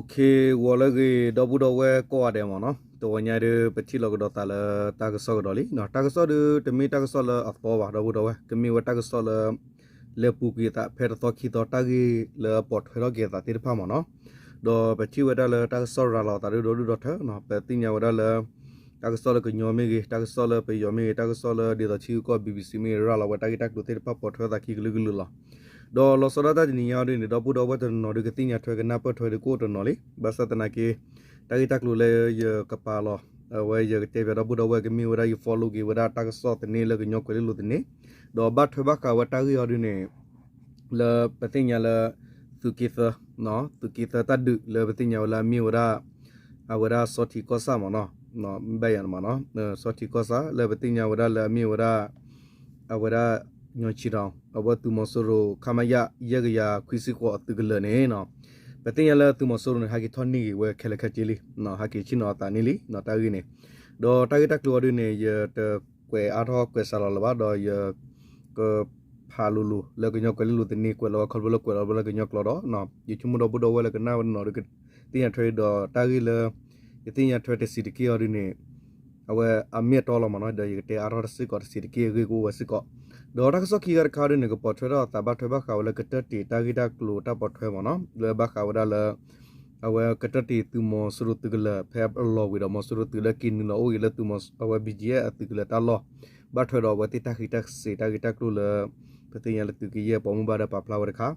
အိၣ်ခ့ ဂီၤလၢအဂ့ၤ ဒီပုၢ်ဒီဝဲၢ်ကိးဂၤဒဲးမ့ၢ်နီၤ, တဝီညါဒုး ပထံၣ်လိာ်ကဒီးသးလၢတၢ်ကစီၣ်ကဒီးလံ. တၢ်ကစီၣ်ဒုး တမ့ၢ်တၢ်ကစီၣ်လၢအသီဘၣ် ဒီပုၢ်ဒီဝဲၢ်, ကမ့ၢ်ဝဲတၢ်ကစီၣ်လၢ လဲၤပူၤကွံာ်အသးဖဲတသီခံသီ တၢ်ဂ့ၢ်လၢပိာ်ထွဲထီၣ်က့ၤအသးသ့ၣ်တဖၣ်မ့ၢ်နီၤ. ဒီးပထံၣ်ဝဲဒၣ်လၢတၢ်ကစီၣ်ရၤလီၤအသးဒုးဒီဒူၣ်ဒီထၢနီၤ, ပသ့ၣ်ညါဝဲဒၣ်လၢ တၢ်ကစီၣ်လၢကညီမ့ၢ်ဂ့ၤ, တၢ်ကစီၣ်လၢပယီၤမ့ၢ်ဂ့ၤ, တၢ်ကစီၣ်လၢဒ်သိးထံဂုၤကီၢ်ဂၤ ဘံဘံစံမ့ၢ်ဂ့ၤ ရၤလီၤဝဲတၢ်ဂ့ၢ်တၢ်ကျိၤသ့ၣ်တဖၣ်ပိာ်ထွဲအသးခံကလုာ်ကလုာ်လီၤ. ဒီးလီၤဆီဒၣ်တၢ်တနံၤညါအံၤဒ်န့ၣ် ဒီပုၢ်ဒီဝဲၢ်တနီၤနီၤဒုး ကသ့ၣ်ညါထွဲကနၢ်ပၢၢ်ထွဲဒုးကအိၣ်တနီၤလံ. ဘၣ်ဆၣ်သနာ်က့ တၢ်ဂ့ၢ်တၢ်ကျိၤလၢယကပာ်လီၤ အဝဲယကတဲပၠးဒီပုၢ်ဒီဝဲၢ်ကမ့ၢ်ဝဲဒၣ် ယ follow က့ၤဝဲဒၣ်တၢ်ကစီၣ်သန့လၢကညီကွဲၤလ့လိၤသန့, ဒီးဘၣ်ထွဲဘၣ်ဃးဝဲတၢ်ဂ့ၢ်အံၤဒ်န့ၣ် လၢပသ့ၣ်ညါလၢ သုးက့သၢ, သုးက့သၢတၢ်ဒုးလၢပသ့ၣ်ညါဝဲလၢအမ့ၢ်ဝဲဒၣ် အဝဲဒၣ်စီၤထံးကီၢ်ဆၣ်မ့ၢ်နီၤ, ဘၣ်ယၤမ့ၢ်နီၤ, စီၤထံးကီၢ်ဆၣ်လၢပသ့ၣ်ညါဝဲဒၣ်လၢအမ့ၢ်ဝဲဒၣ် အဝဲဒၣ် ညီဆံးတီၤ အဝဲသုးမီၤစိရိၤ ခမရ ယဲၢ်ကယၤခွံဆံဃိးအသုးကလၢာ်န့ၣ်နီၤ, ပသ့ၣ်ညါလၢသုးမီၤစိရိၤန့ၣ် ဟဲက့ၤထီၣ်န့ၢ်ဂ့ၤဝဲခဲလၢာ်ခဲဆ့လံ, ဟဲက့ၤဆ့ၣ်နီၤအသးန့ၣ်လံ တၢ်ဂ့ၢ်န့ၣ်, ဒီးတၢ်ဂ့ၢ်တၢ်ကျိၤအံၤဒ်န့ၣ် ယတကွဲးအါထီၣ်ကွဲးစှၤလီၤလၢၤဘၣ် ဒီးယ ကဖးလိၤလိၤလၢကညီကွဲၤလ့လိၤသန့ ကွဲးလီၤဝဲခီဖျိလၢကွဲးလီၤဝဲလၢကညီကျိာ်ဒီး ယဆိကမိၣ်ဒီပုၢ်ဒီဝဲၢ်လၢကနၣ်ဝဲနီၤဒုး ကသ့ၣ်ညါထွဲဒီးတၢ်ဂ့ၢ်လၢ ယသ့ၣ်ညါထွဲတဆံးတက့ၢ်အံၤဒ်န့ၣ် အဝဲအမ့ၢ်အတီလီၤမ့ၢ်နီၤ, ဒီးယကတဲအါထီၣ်စ့ၢ်ကီးတဆံးတက့ၢ်အဂ့ၢ်ကအိၣ်ဝဲစ့ၢ်ကီး, ဒီးတၢ်ကစီၣ်ခံဂၤတခါဒ်န့ၣ် ကပိာ်ထွဲထီၣ်အသးဘၣ်ထွဲဘၣ်ဃးဝဲလၢကတၢၢ်တ့ၢ်တၢ်ဂ့ၢ်တၢ်ကျိၤတၢ်ပိာ်ထွဲမ့ၢ်နီၤ, လၢဘၣ်ဃးဝဲဒၣ်လၢ အဝဲကတၢၢ်တ့ၢ်သုးမီၤစိရိၤသုးကလၢာ် ဖဲအလီၢ်ဝံၤဒီးမီၤစိရိၤသုးလၢက့ၤနုာ်လီၤအိၣ်ဂ့ၤလၢ အဝဲ ဘံကၠံအဲၣ် အသုးကလၢာ်တၢ်လီၢ်, ဘၣ်ထွဲဒီးအဝဲသ့ၣ်တၢ်ဃံးတၢ်စ့ၤတၢ်ဂ့ၢ်တၢ်ကျိၤလၢ ပသ့ၣ်ညါလၢသုးကယဲၢ်ပိာ်မုၣ်ဘၣ်ဒီးပာ်ဖျါဝဲတခါ,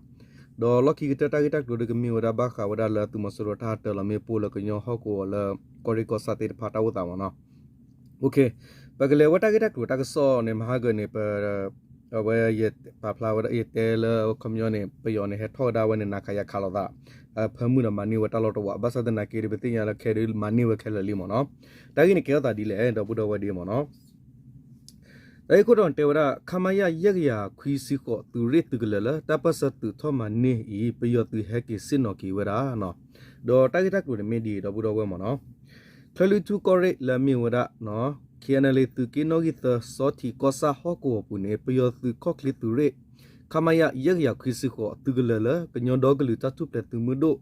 ဒီးလီၢ်ခံကတၢၢ်တၢ်ဂ့ၢ်တၢ်ကျိၤဒုးကမ့ၢ်ဝဲဒၣ်ဘၣ်ဃးဝဲဒၣ်လၢသုးမီၤစိရိၤတၢ်ဟးတၢၤလီၤမ့ၣ်ပိၢ်လၢကညီဟီၣ်ကဝီၤလၢ ကီၢ်ရ့ၣ်ကီၢ်ဆၣ်သ့ၣ်တဖၣ်တၢ်အိၣ်သးမ့ၢ်နီၤ. ပကလဲၤဝဲတၢ်ဂ့ၢ်တၢ်ကျိၤတၢ်ကစီၣ်န့ၣ် မဟါဂၤန့ၣ် ပ အဝဲယပာ်ဖျါဝဲဒၣ် ယတဲလၢအခီပညီန့ၣ် ပယီၤန့ၣ် ဟဲထီၣ်ဝဲဒၣ်ဝဲန့ၣ် နၤခးယၤခးလိာ်သး ဖၢမုၢ်ဒီးမၤန့ၢ်ဝဲတၢ်လီၢ်တဝး ဘၣ်ဆၣ်သနာ်က့ဒီး ပသ့ၣ်ညါလၢခဲဒုးမၤန့ၢ်ဝဲခဲလၢာ်လံမ့ၢ်နီၤ. တၢ်ဂ့ၢ်န့ၣ်ကဲထီၣ်သးဒ်လဲၣ် ဒီပုၢ်ဒီဝဲၢ်ဒ်မ့ၢ်နီၤ. တၢ်ဂ့ၢ်ခိၣ်တီန့ၣ်တဲဝဲဒၣ် ခမရ ယဲၢ်ကယၤခွံဆံဃိး သုးရ့ၣ်သုးကလၢာ်လၢတၢ်ပၢၢ်ဆၢသုးထီၣ်မၤန့ၢ်အံၤ ပယီၤသုးဟဲက့ၤဆ့ၣ်နီၤက့ၤဝဲဒၣ် ဒီးတၢ်ဂ့ၢ်တၢ်ကျိၤန့ၣ်မ့ၢ်ဒ်အံၤ ဒီပုၢ်ဒီဝဲၢ်မ့ၢ်နီၤ. ချၢၣ်လွံၢ်ထူၣ်ကီၢ်ရ့ၣ်လၢအမ့ၢ်ဝဲဒၣ် ခ့ၣ်အဲၣ်အၣ်လ်အ့ သုးက့နီၣ်ဂံၢ်သၢ စီၤထံးကီၢ်ဆၣ်ဟီၣ်ကဝီၤပူၤန့ၣ် ပယီၤသုးခီၣ်ချ့သုးရ့ၣ် ခမရ ယဲၢ်ကယၤခွံဆံဃိး သုးကလၢာ်လၢ ကညီဒီကလုာ်တၢ်ထူၣ်ဖျဲးသုးမုၢ်ဒိၣ်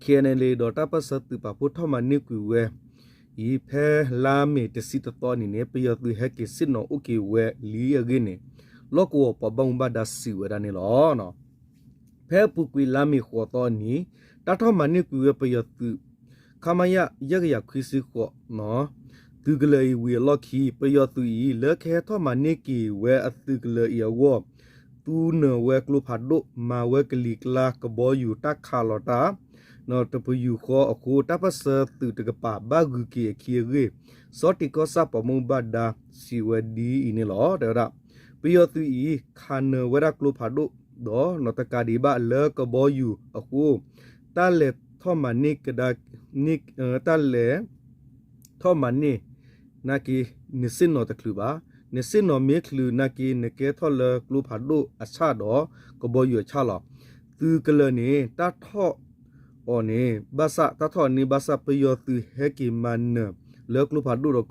ခ့ၣ်အဲၣ်အၣ်လ်အ့ ဒီးတၢ်ပၢၢ်ဆၢသုးပာ်ဖှိၣ်ထီၣ်မၤန့ၢ်ကွံာ်ဝဲ အံၤ ဖဲလါမ့ၤတဆံတသီအနံၤန့ၣ် ပယီၤသုးဟဲက့ၤဆ့ၣ်နီၤအိၣ်က့ၤဝဲလံအဂ့ၢ်န့ၣ် လီၢ်ကဝီၤပှၤဘၣ်မူဘၣ်ဒါစံးဝဲဒၣ်န့ၣ်လီၤ. ဖဲအပူၤကွံာ်လါမ့ၤဃိးသီအနံၤ တၢ်ထီၣ်မၤန့ၢ်ကွံာ်ဝဲပယီၤသုး ခမရ ယဲၢ်ကယၤခွံဆံဃိး သုးကလၢာ်အံၤဝံၤအလီၢ်ခံ ပယီၤသုးအံၤ လၢကဟဲထီၣ်မၤန့ၢ်က့ၤဝဲအသုးကလၢာ်အံၤအဂီၢ် သူနၢၤဝဲကျိဖးဒိၣ် မၤဝဲကလံၤကျါ ကဘီယူၤ တၢ်ခးလီၤတၢ် တပယူာ်ဃီအဃိ တၢ်ပၢၢ်ဆၢသုးတကပၤ ဘၣ်ဂုၤက့ၤအခံအဂ့ၢ် စီၤထံးကီၢ်ဆၣ်ပှၤဘၣ်မူဘၣ်ဒါစံးဝဲဒ်အံၤန့ၣ်လီၤ. တဲဝဲဒၣ် ပယီၤသုးအံၤ ခးနၢၤဝဲဒၣ်ကျိဖးဒိၣ် ဒီးနီၢ်တကးဒံးဘၣ်လၢကဘီယူၤအဃိ တၢ်လဲၤထီၣ်မၤန့ၢ်ကဒါ တၢ်လဲၤ ထီၣ်မၤန့ၢ် နာ်က့ နဆ့ၣ်နီၤတချုးဘၣ်. နဆ့ၣ်နီၤမ့ၢ်ချုးနာ်က့ နကဲထီၣ်လၢကျိဖးဒိၣ်အဆၣ်ဒီး ကဘီယူၤအဆၣ်လီၤ. သုးကလၢာ်န့ၣ် တၢ်ထီၣ်အီၤန့ၣ် ဘၣ်ဆၣ် တၢ်ထီၣ်အီၤန့ၣ် ဘၣ်ဆၣ်ပယီၤသုးဟဲက့ၤမၤနၢၤလၢကျိဖးဒိၣ်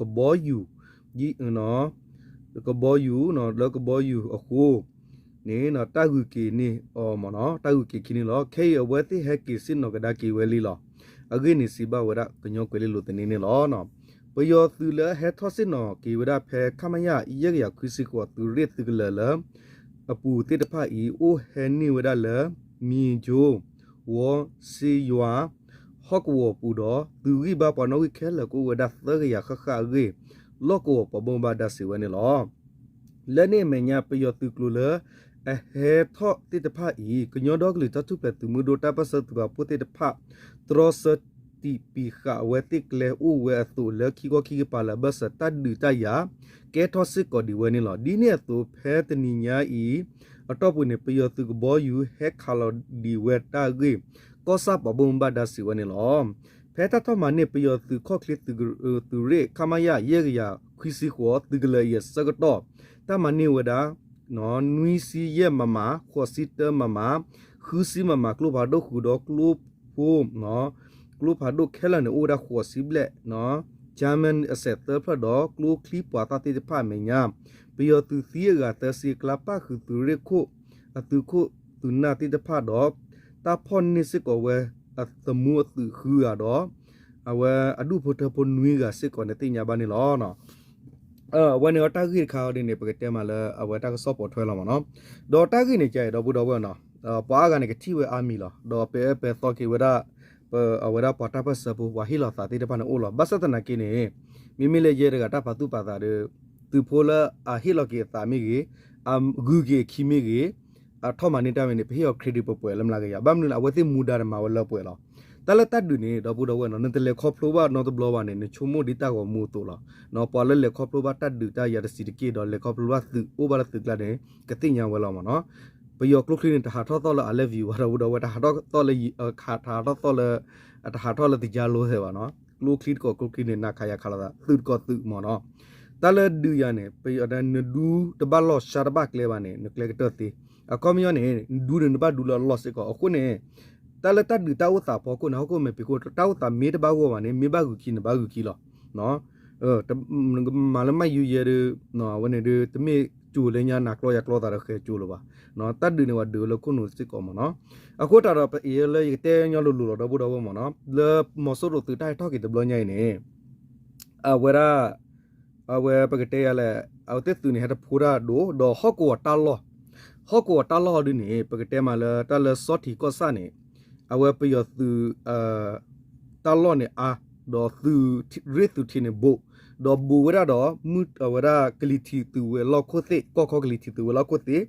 ဒီးကဘီယူၤ ကဘီယူၤ လၢကဘီယူၤအဃိ န့ၣ် တၢ်ဂုၤက့ၤန့ၢ်အီၤမ့ၢ်နီၤ တၢ်ဂုၤက့ၤခံန့ၣ်လီၤ. ခဲအံၤအဝဲသ့ၣ်ဟဲက့ၤဆ့ၣ်နီၤကဒါက့ၤဝဲလံလီၤ. အဂ့ၢ်န့ၣ်စံးဘၣ်ဝဲဒၣ်ကညီကွဲၤလ့လိၤသန့န့ၣ်လီၤ. ပယီၤသုးလၢအဟဲထီၣ်ဆ့ၣ်နီၤက့ၤဝဲဒၣ်ဖဲ ခမရ ယဲၢ်ကယၤခွံဆံဃိး သုးရ့ၣ်သုးကလၢာ်လၢ အပူၤသ့ၣ်တဖၣ်အံၤ အိၣ်ဟဲန့ၢ်ဝဲဒၣ်လၢ မံၤကၠိ ဝီစ့ယွၤ ဟီၣ်ကဝီၤပူၤဒီး သုးဂံၢ်ဘါပှၤနီၣ်ဂံၢ်ခဲလၢာ်ကအိၣ်ဝဲဒၣ်သၢကယၤဃၣ်ဃၣ်အဂ့ၢ် လီၢ်ကဝီၤပှၤဘၣ်မူဘၣ်ဒါစံးဝဲန့ၣ်လီၤ. လၢန့ၣ်အမဲာ်ညါ ပယီၤသုးကျိၤလၢ အဟဲထီၣ်သ့ၣ်တဖၣ်အံၤ ကညီဒီကလုာ်တၢ်ထူၣ်ဖျဲးသုးမုၢ်ဒိၣ်တၢ်ပၢၢ်ဆၢသုးပာ်ဖှိၣ်သ့ၣ်တဖၣ် တြီဆၢတံာ်ပံၤဃာ်အဝဲသ့ၣ်ကျဲအိၣ်ဝဲအသိး လၢခံခီခံကပၤလၢအဘၢၣ်စၢၤတၢ်ဒုးတၢ်ယၤ ကဲထီၣ်စ့ၢ်ကီးဒံးဝဲန့ၣ်လီၤ. ဒ်န့ၣ်အသိး ဖဲတနံၤညါအံၤ အတီၢ်ပူၤန့ၣ် ပယီၤသုးကဘီယူၤဟဲခးလီၤဒံးဝဲတၢ်အဂ့ၢ် ကီၢ်ဆၣ်ပှၤဘၣ်မူဘၣ်ဒါစံးဝဲန့ၣ်လီၤ. ဖဲတၢ်ထီၣ်မၤန့ၢ်ပယီၤသုးခီၣ်ချ့သုးရ့ၣ် ခမရ ယဲၢ်ကယၤခွံဆံဃိး သုးကလၢာ်အံၤအဆၢကတီၢ် တၢ်မၤန့ၢ်ဝဲဒၣ် နွံဆံယဲၢ် မမ, ဃိးဆံတၢ မမ, ဃုဆံ မမ ကျိဖးဒိၣ်ဃုာ်ဒီးကျိဖိ ကျိဖးဒိၣ်ခဲလၢာ်န့ၣ် အိၣ်ဝဲဒၣ်ဃိးဆံဘျဲၣ်, German အစဲးသၢဖျၢၣ်ဒီး ကျိချံပှၤသၣ်သ့ၣ်တဖၣ်အမဲာ်ညါ ပယီၤသုးသံအဂၤသၢဆံအကျါ ပၣ်ဃုာ်သုးရ့ၣ်ခိၣ် အသုးခိၣ်သုးနၢ်သ့ၣ်တဖၣ်ဒီး တၢ်ဖီၣ်န့ၢ်စ့ၢ်ကီးဝဲ အသမူအသုးဃုဂၤဒီး အဝဲအဒူၣ်ဖိထၢဖိနွံဂၤစ့ၢ်ကီးန့ၣ်သ့ၣ်ညါဘၣ်န့ၣ်လီၤ. အဝဲန့ၣ်အတၢ်ဂ့ၢ်တခါအီၤဒ်န့ၣ် ပကတဲမးလၢအဝဲတၢ်ကစီၣ်ပိာ်ထွဲလီၤမ့ၢ်နီၤ. ဒီးတၢ်ဂ့ၢ်န့ၣ်ကဲအံၤ ဒီပုၢ်ဒီဝဲၢ်နီၤ, ပှၤအါဂၤန့ၣ်ကထံၣ်ဝဲအါမံၤလီၤ. ဒီးပဲာ်အၢပဲာ်သီက့ၤဝဲဒၣ် ပအဝဲဒၣ်ပှၤတၢ်ပၢၢ်ဆၢဖိ ပှၤဟ့ၣ်လီၤသးသ့ၣ်တဖၣ်န့ၣ်အိၣ်လီၤ. ဘၣ်ဆၣ်သနာ်က့န့ၣ် မ့မ့ၢ်လၢယဲတဂၤတၢ်ပာ်သူၣ်ပာ်သးဒီး သုးဖိလၢအဟ့ၣ်လီၤက့ၤအသးမ့ၢ်ဂ့ၤ, အဂုၤက့ၤအခံမ့ၢ်ဂ့ၤ, အထီၣ်မၤန့ၢ်တၢ်မ့ၢ်န့ၣ် ပဟ့ၣ်အီၤ credit ပှဲၤပှဲၤလၢမျးကယၤ. ဘၣ်မနုၤလဲၣ် အဝဲသ့ၣ်မူဒါန့ၣ်မၤဝဲလၢပှဲၤလီၤ. တၢ်လၢတၢ်ဒုးန့ၣ် ဒီပုၢ်ဒီဝဲၢ်နီၤ နတလဲၤခီဖျိဘၣ်နီတဘျီဘၣ်န့ၣ် နဆိကမိၣ်ဒ်တၢ်ဂီၤမူအသိးလီၤ. ပှၤလၢလဲၤခီဖျိဘၣ်တၢ်ဒုးတၢ်ယၤတဆံးတက့ၢ်ဒီး လဲၤခီဖျိဘၣ်သုးအိၣ်ဘၣ်လၢသုးကျါန့ၣ် ကသ့ၣ်ညါဝဲလီၤမ့ၢ်နီၤ. ပယီၤကျိချံန့ၣ် တဟးထီၣ်သီၣ်လၢ I love you ဘၣ် ဒီပုၢ်ဒီဝဲၢ် တဟးထီၣ်သီၣ်လၢ တဟးထီၣ်သီၣ်လၢ တဟးထီၣ်လၢတယါလိသဲးဘၣ်နီၤ. ကျိချံတကိးကျိချံန့ၣ် နၤခးယၤခးလိာ်သး သုးတကိးသုးမ့ၢ်နီၤ. တၢ်လၢဒုးယၤန့ၣ် ပယီၤနဒူတဘၣ်လီၢ် ရှါတဘၣ်ကျဲဘၣ်န့ၣ် နကျဲကတၢၢ်သ့. အခီပညီန့ၣ် နဒူန့ၣ်နဘၣ်ဒူလၢအလီၢ်စ့ၢ်ကီး. အဃိန့ၣ် တၢ်လၢတၢ်ဒုးတၢ်အိၣ်သးဖီခိၣ်န့ၣ် ဟီၣ်ခိၣ်မဲာ်ဖံးခိၣ် တၢ်အိၣ်သးမ့ၢ်တဘၣ်ဂီၢ်ဘၣ်န့ၣ် မ့ၢ်ဘၣ်ဂုာ်ခံန့ၣ်ဘၣ်ဂုာ်ခံလီၤ. မၤလၢမၤယူၤယဲဒုး အဝဲန့ၣ်ဒုး တမ့ၢ်ကၠိလၢညါနၤကျီယၤကျီသးဒီးဃဲၤကၠိလၢၤဘၣ်. တၢ်ဒုးန့ၣ် ပှၤဒုးဝဲလၢခိၣ်နူာ်စ့ၢ်ကီးမ့ၢ်နီၤ. အဃိသတးဒီး ပအံၤလၢယကတဲညီလိၤလိၤလီၤ ဒီပုၢ်ဒီဝဲၢ်မ့ၢ်နီၤ လၢမီၤစိရိၤသုးတၢ်ဟဲထီၣ်က့ၤတဘျီညါအံၤန့ၣ် အဝဲဒၣ် အဝဲပကတဲယၤလဲၣ် အဝဲသ့ၣ်သုးန့ၣ် ဟဲတဖိတၢ်ဒိၣ် ဒီးဟီၣ်ကဝီၤတၢ်လီၢ်, ဟီၣ်ကဝီၤတၢ်လီၢ်ဒ်န့ၣ် ပကတဲမးလၢတၢ်လၢစီထံးကီၢ်ဆၣ်န့ၣ် အဝဲပယီၤသုး တၢ်လီၢ်န့ၣ်အါ, ဒီးသုးရ့ၣ်သုးထံးန့ၣ်ဘိး, ဒီးဘိးဝဲဒၣ်ဒီး မုၢ်အဝဲဒၣ်ကလံၤထံးသုးဝဲၤလီၢ်ခိၣ်သ့ၣ် ကီၢ်ခီကလံၤထံးသုးဝဲၤလီၢ်ခိၣ်သ့ၣ်,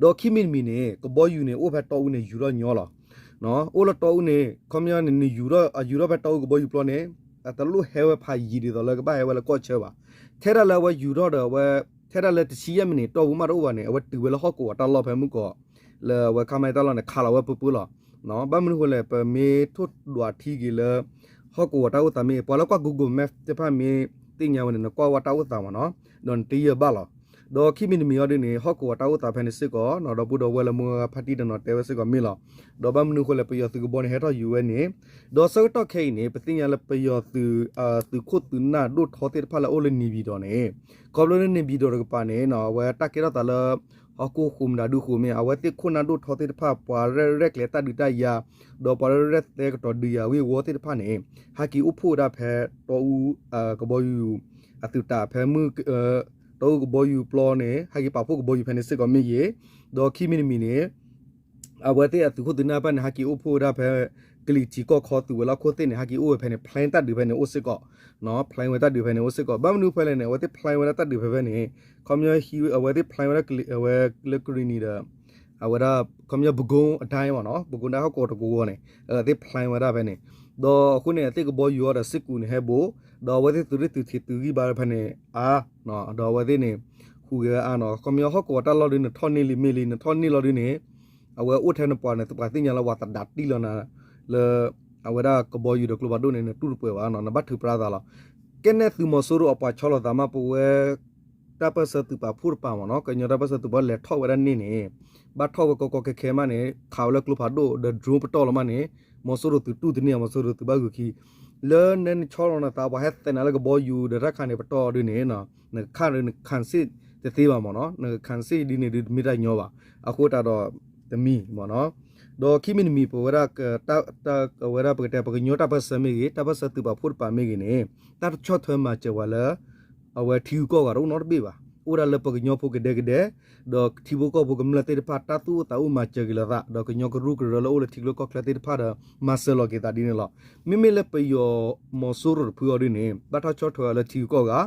ဒီးခံမံၤတမံၤန့ၣ် ကဘီယူၤန့ၣ် အိၣ်ဖဲတီအူန့ၣ် ယူၤထီၣ်ညီလီၤ. အိၣ်လၢတီအူန့ၣ် ခီပညီန့ၣ် နယူၤထီၣ် အယူၤထီၣ်ဖဲတီအူကဘီယူၤပျီန့ၣ် အတလိၣ်ဟဲဝဲဖးယံၤဒ်သိးလၢကဘၣ်ဟဲဝဲလၢကီၢ်ဆၢဘၣ်. ထဲဒၣ်လၢအဝဲယူၤထီၣ်ဒီးအဝဲ ထဲဒၣ်လၢတဆံယဲၢ်မံးနံး တီၢ်ပူၤမးတအိၣ်ဘၣ်န့ၣ် အဝဲတုၤဝဲလၢဟီၣ်ကဝီၤတၢ်လီၢ်ဖဲမုၢ်ကီး လၢအဝဲခါမးတၢ်လီၢ်န့ၣ် ခးလီၤဝဲပၢပၢလီၤ. ဘၣ်မနုၤဃိလဲၣ် ပမ့ၢ်ထိၣ်ဒွးထံက့ၤလၢ ဟီၣ်ကဝီၤတၢ်အိၣ်သးမ့ၢ် ပှၤလၢကွၢ် Google Map သ့ၣ်တဖၣ်မ့ၢ်သ့ၣ်ညါဝဲန့ၣ် နကွၢ်ဝဲတၢ်အိၣ်သးမ့ၢ်နီၤ ဒီးနတယၢၢ်ဘၣ်လီၤ. ဒီးခံမံၤတမံၤအီၤဒ်န့ၣ် ဟီၣ်ကဝီၤတၢ်အိၣ်သးဖဲန့ၣ်စ့ၢ်ကီး ဒီပုၢ်ဒီဝဲၢ်လၢမုၢ်ဂၤဖါတံၢ်တနီၤတဲဝဲစ့ၢ်ကီးမ့ၢ်လီၤ. ဒီးဘၣ်မနုၤဃိလဲၣ် ပယီၤသုးကဘီန့ၣ် ဟဲထီၣ်ယူၤဝဲန့ၣ် ဒီးဆၢကတီၢ်ခဲအံၤန့ၣ် ပသ့ၣ်ညါလၢပယီၤသုး သုးခိၣ်သုးနၢ်ဒိၣ်ထီသ့ၣ်တဖၣ်လၢအအိၣ်လၢ နေပြည်တော် န့ၣ် ခီဖျိလၢ နေပြည်တော် တကပၤန့ၣ် အဝဲတၢ်ကဲထီၣ်သးလၢ ဟီၣ်ခိၣ်ဃိမတၤဒုဃိမ့ၢ် အဝဲသ့ၣ်ခိၣ်နၢ်ဒိၣ်ထီသ့ၣ်တဖၣ် ပှၤရဲၣ်ရဲၣ်ကျဲၤတၢ်ဒုးတၢ်ယၤ ဒီးပှၤရဲၣ်ရဲၣ်သဲကတီၤဒုးယၤဝ့ၤဝီသ့ၣ်တဖၣ်န့ၣ် ဟဲက့ၤအိၣ်ဖှိၣ်ဝဲဒၣ်ဖဲ တီအူ ကဘီယူၤ အသုးတၢ်ဖဲမုၢ် တီအူကဘီယူၤပျီန့ၣ် ဟဲက့ၤပာ်ဖှိၣ်ကဘီယူၤဖဲန့ၣ်စ့ၢ်ကီးမ့ၢ်ဂ့ၤ, ဒီးခံမံၤတမံၤန့ၣ် အဝဲသ့ၣ်အသုးခိၣ်သုးနၢ်တဖၣ်န့ၣ် ဟဲက့ၤအိၣ်ဖှိၣ်ဝဲဒၣ်ဖဲ ကလံၤထံးကီၢ်ခီသုးဝဲၤလီၢ်ခိၣ်သ့ၣ်န့ၣ် ဟဲက့ၤအိၣ်ဝဲဖဲန့ၣ် plan တၢ်ဒုးဖဲန့ၣ်အိၣ်စ့ၢ်ကီး, plan ဝဲတၢ်ဒုးဖဲန့ၣ်အိၣ်စ့ၢ်ကီး. ဘၣ်မနုၤဖဲလဲၣ်န့ၣ် အဝဲသ့ၣ် plan ဝဲဒၣ်တၢ်ဒုးဖဲဖဲန့ၣ် ခီပညီ အဝဲသ့ၣ် plan ဝဲဒၣ် အဝဲလၢကရံၣ်နံၤဒီး အဝဲဒၣ် ခီပညီ ပဲခူးတိုင်း မ့ၢ်နီၤ ပဲခူးတိုင်း ဟီၣ်ကဝီၤတကဝီၤန့ၣ် အဝဲသ့ၣ် plan ဝဲဒၣ်ဖဲန့ၣ်, ဒီးအဃိန့ၣ် အဝဲသ့ၣ်ကဘီယူၤအီၤဒီး စစ်ကူ န့ၣ် ဟဲဘိး, ဒီးအဝဲသ့ၣ်သုးရ့ၣ်သုးထံးသုးဂံၢ်ဘါဖဲန့ၣ် အါ, ဒီးအဝဲသ့ၣ်န့ၣ် ဟူးဂဲၤဝဲအါနီၤ ခီပညီဟီၣ်ကဝီၤတၢ်လီၢ်ဒ်န့ၣ် နထီၣ်န့ၢ်လံမ့ၢ်လံ နထီၣ်န့ၢ်လီၤဒ်န့ၣ် အဝဲအိၣ်ထဲနပှၤန့ၣ် ပှၤသ့ၣ်ညါလၢပှၤသဒါတံၢ်လီၤနၤ လၢ အဝဲဒၣ်ကဘီယူၤဒီးကျိဖးဒိၣ်န့ၣ် နတူၢ်တပှဲၤဘၣ်နီၤ နဘၣ်ထုးပြါသးလီၤ. ကဲနဲၣ်သုးမီၤစိရိၤအပှၤဆီလီၤသးမး ပဝဲ တၢ်ပၢၢ်ဆၢသုးပာ်ဖှိၣ်တပၤမ့ၢ်နီၤ ကညီတၢ်ပၢၢ်ဆၢသုးပာ်ဖှိၣ်လဲၤထီၣ်ဝဲဒၣ်န့ၣ်န့ၣ် ဘၣ်ထီၣ်ဝဲကီကီခဲခဲမးန့ၣ် ခးဝဲလၢကျိဖးဒိၣ်ဒီး drone ပတီၢ်လီၤမးန့ၣ် မီၤစိရိၤသုးတူၢ်တန့ၢ် မီၤစိရိၤသုးဘၣ်ဂုၤခံ လၢနဲနဆီလီၤနသး ပှၤဟဲသဲးနၤလၢကဘီယူၤဒီးတၢ်ခးန့ၣ် ပတီၢ်ဒ်န့ၣ် နကခးဒီးနခံးစ့ၢ်တသ့ဘၣ်မ့ၢ်နီၤ နကခံးစ့ၢ်ဒ်န့ၣ်ဒ် တမ့ၢ်တၢ်ညီဘၣ်. အဃိသတးဒီး တမံၤမ့ၢ်နီၤ ဒီးခံမံၤတမံၤ ပဝဲဒၣ် အဝဲဒၣ်ပကတဲ ပကညီတၢ်ပၢၢ်ဆၢမ့ၢ်ဂ့ၤ တၢ်ပၢၢ်ဆၢသုးပာ်ဖှိၣ်တပၤမ့ၢ်ဂ့ၤန့ၣ် တၢ်တဆီၣ်ထွဲမၤစၢၤဝဲလၢ အဝဲထံဂုၤကီၢ်ဂၤတအိၣ်နီတဘ့ၣ်ဘၣ်. အိၣ်ဒၣ်လၢပကညီဖိကဒဲကဒဲ ဒီးထံဖိကီၢ်ဖိကမျၢၢ်သ့ၣ်တဖၣ် တၢ်သူၣ်အိၣ်သးအိၣ်မၤစၢၤက့ၤလိာ်သး ဒီးကညီကရူၢ်ကရၢလၢအိၣ်လၢထံကျိကီၢ်ချၢသ့ၣ်တဖၣ်ဒီး မၤစၢၤလီၤက့ၤသးဒ်န့ၣ်လီၤ. မ့မ့ၢ်လၢပယီၤမီၤစိရိၤတဖုအီၤဒ်န့ၣ် ဘၣ်တၢ်ဆီၣ်ထွဲအီၤလၢထံဂုၤကီၢ်ဂၤ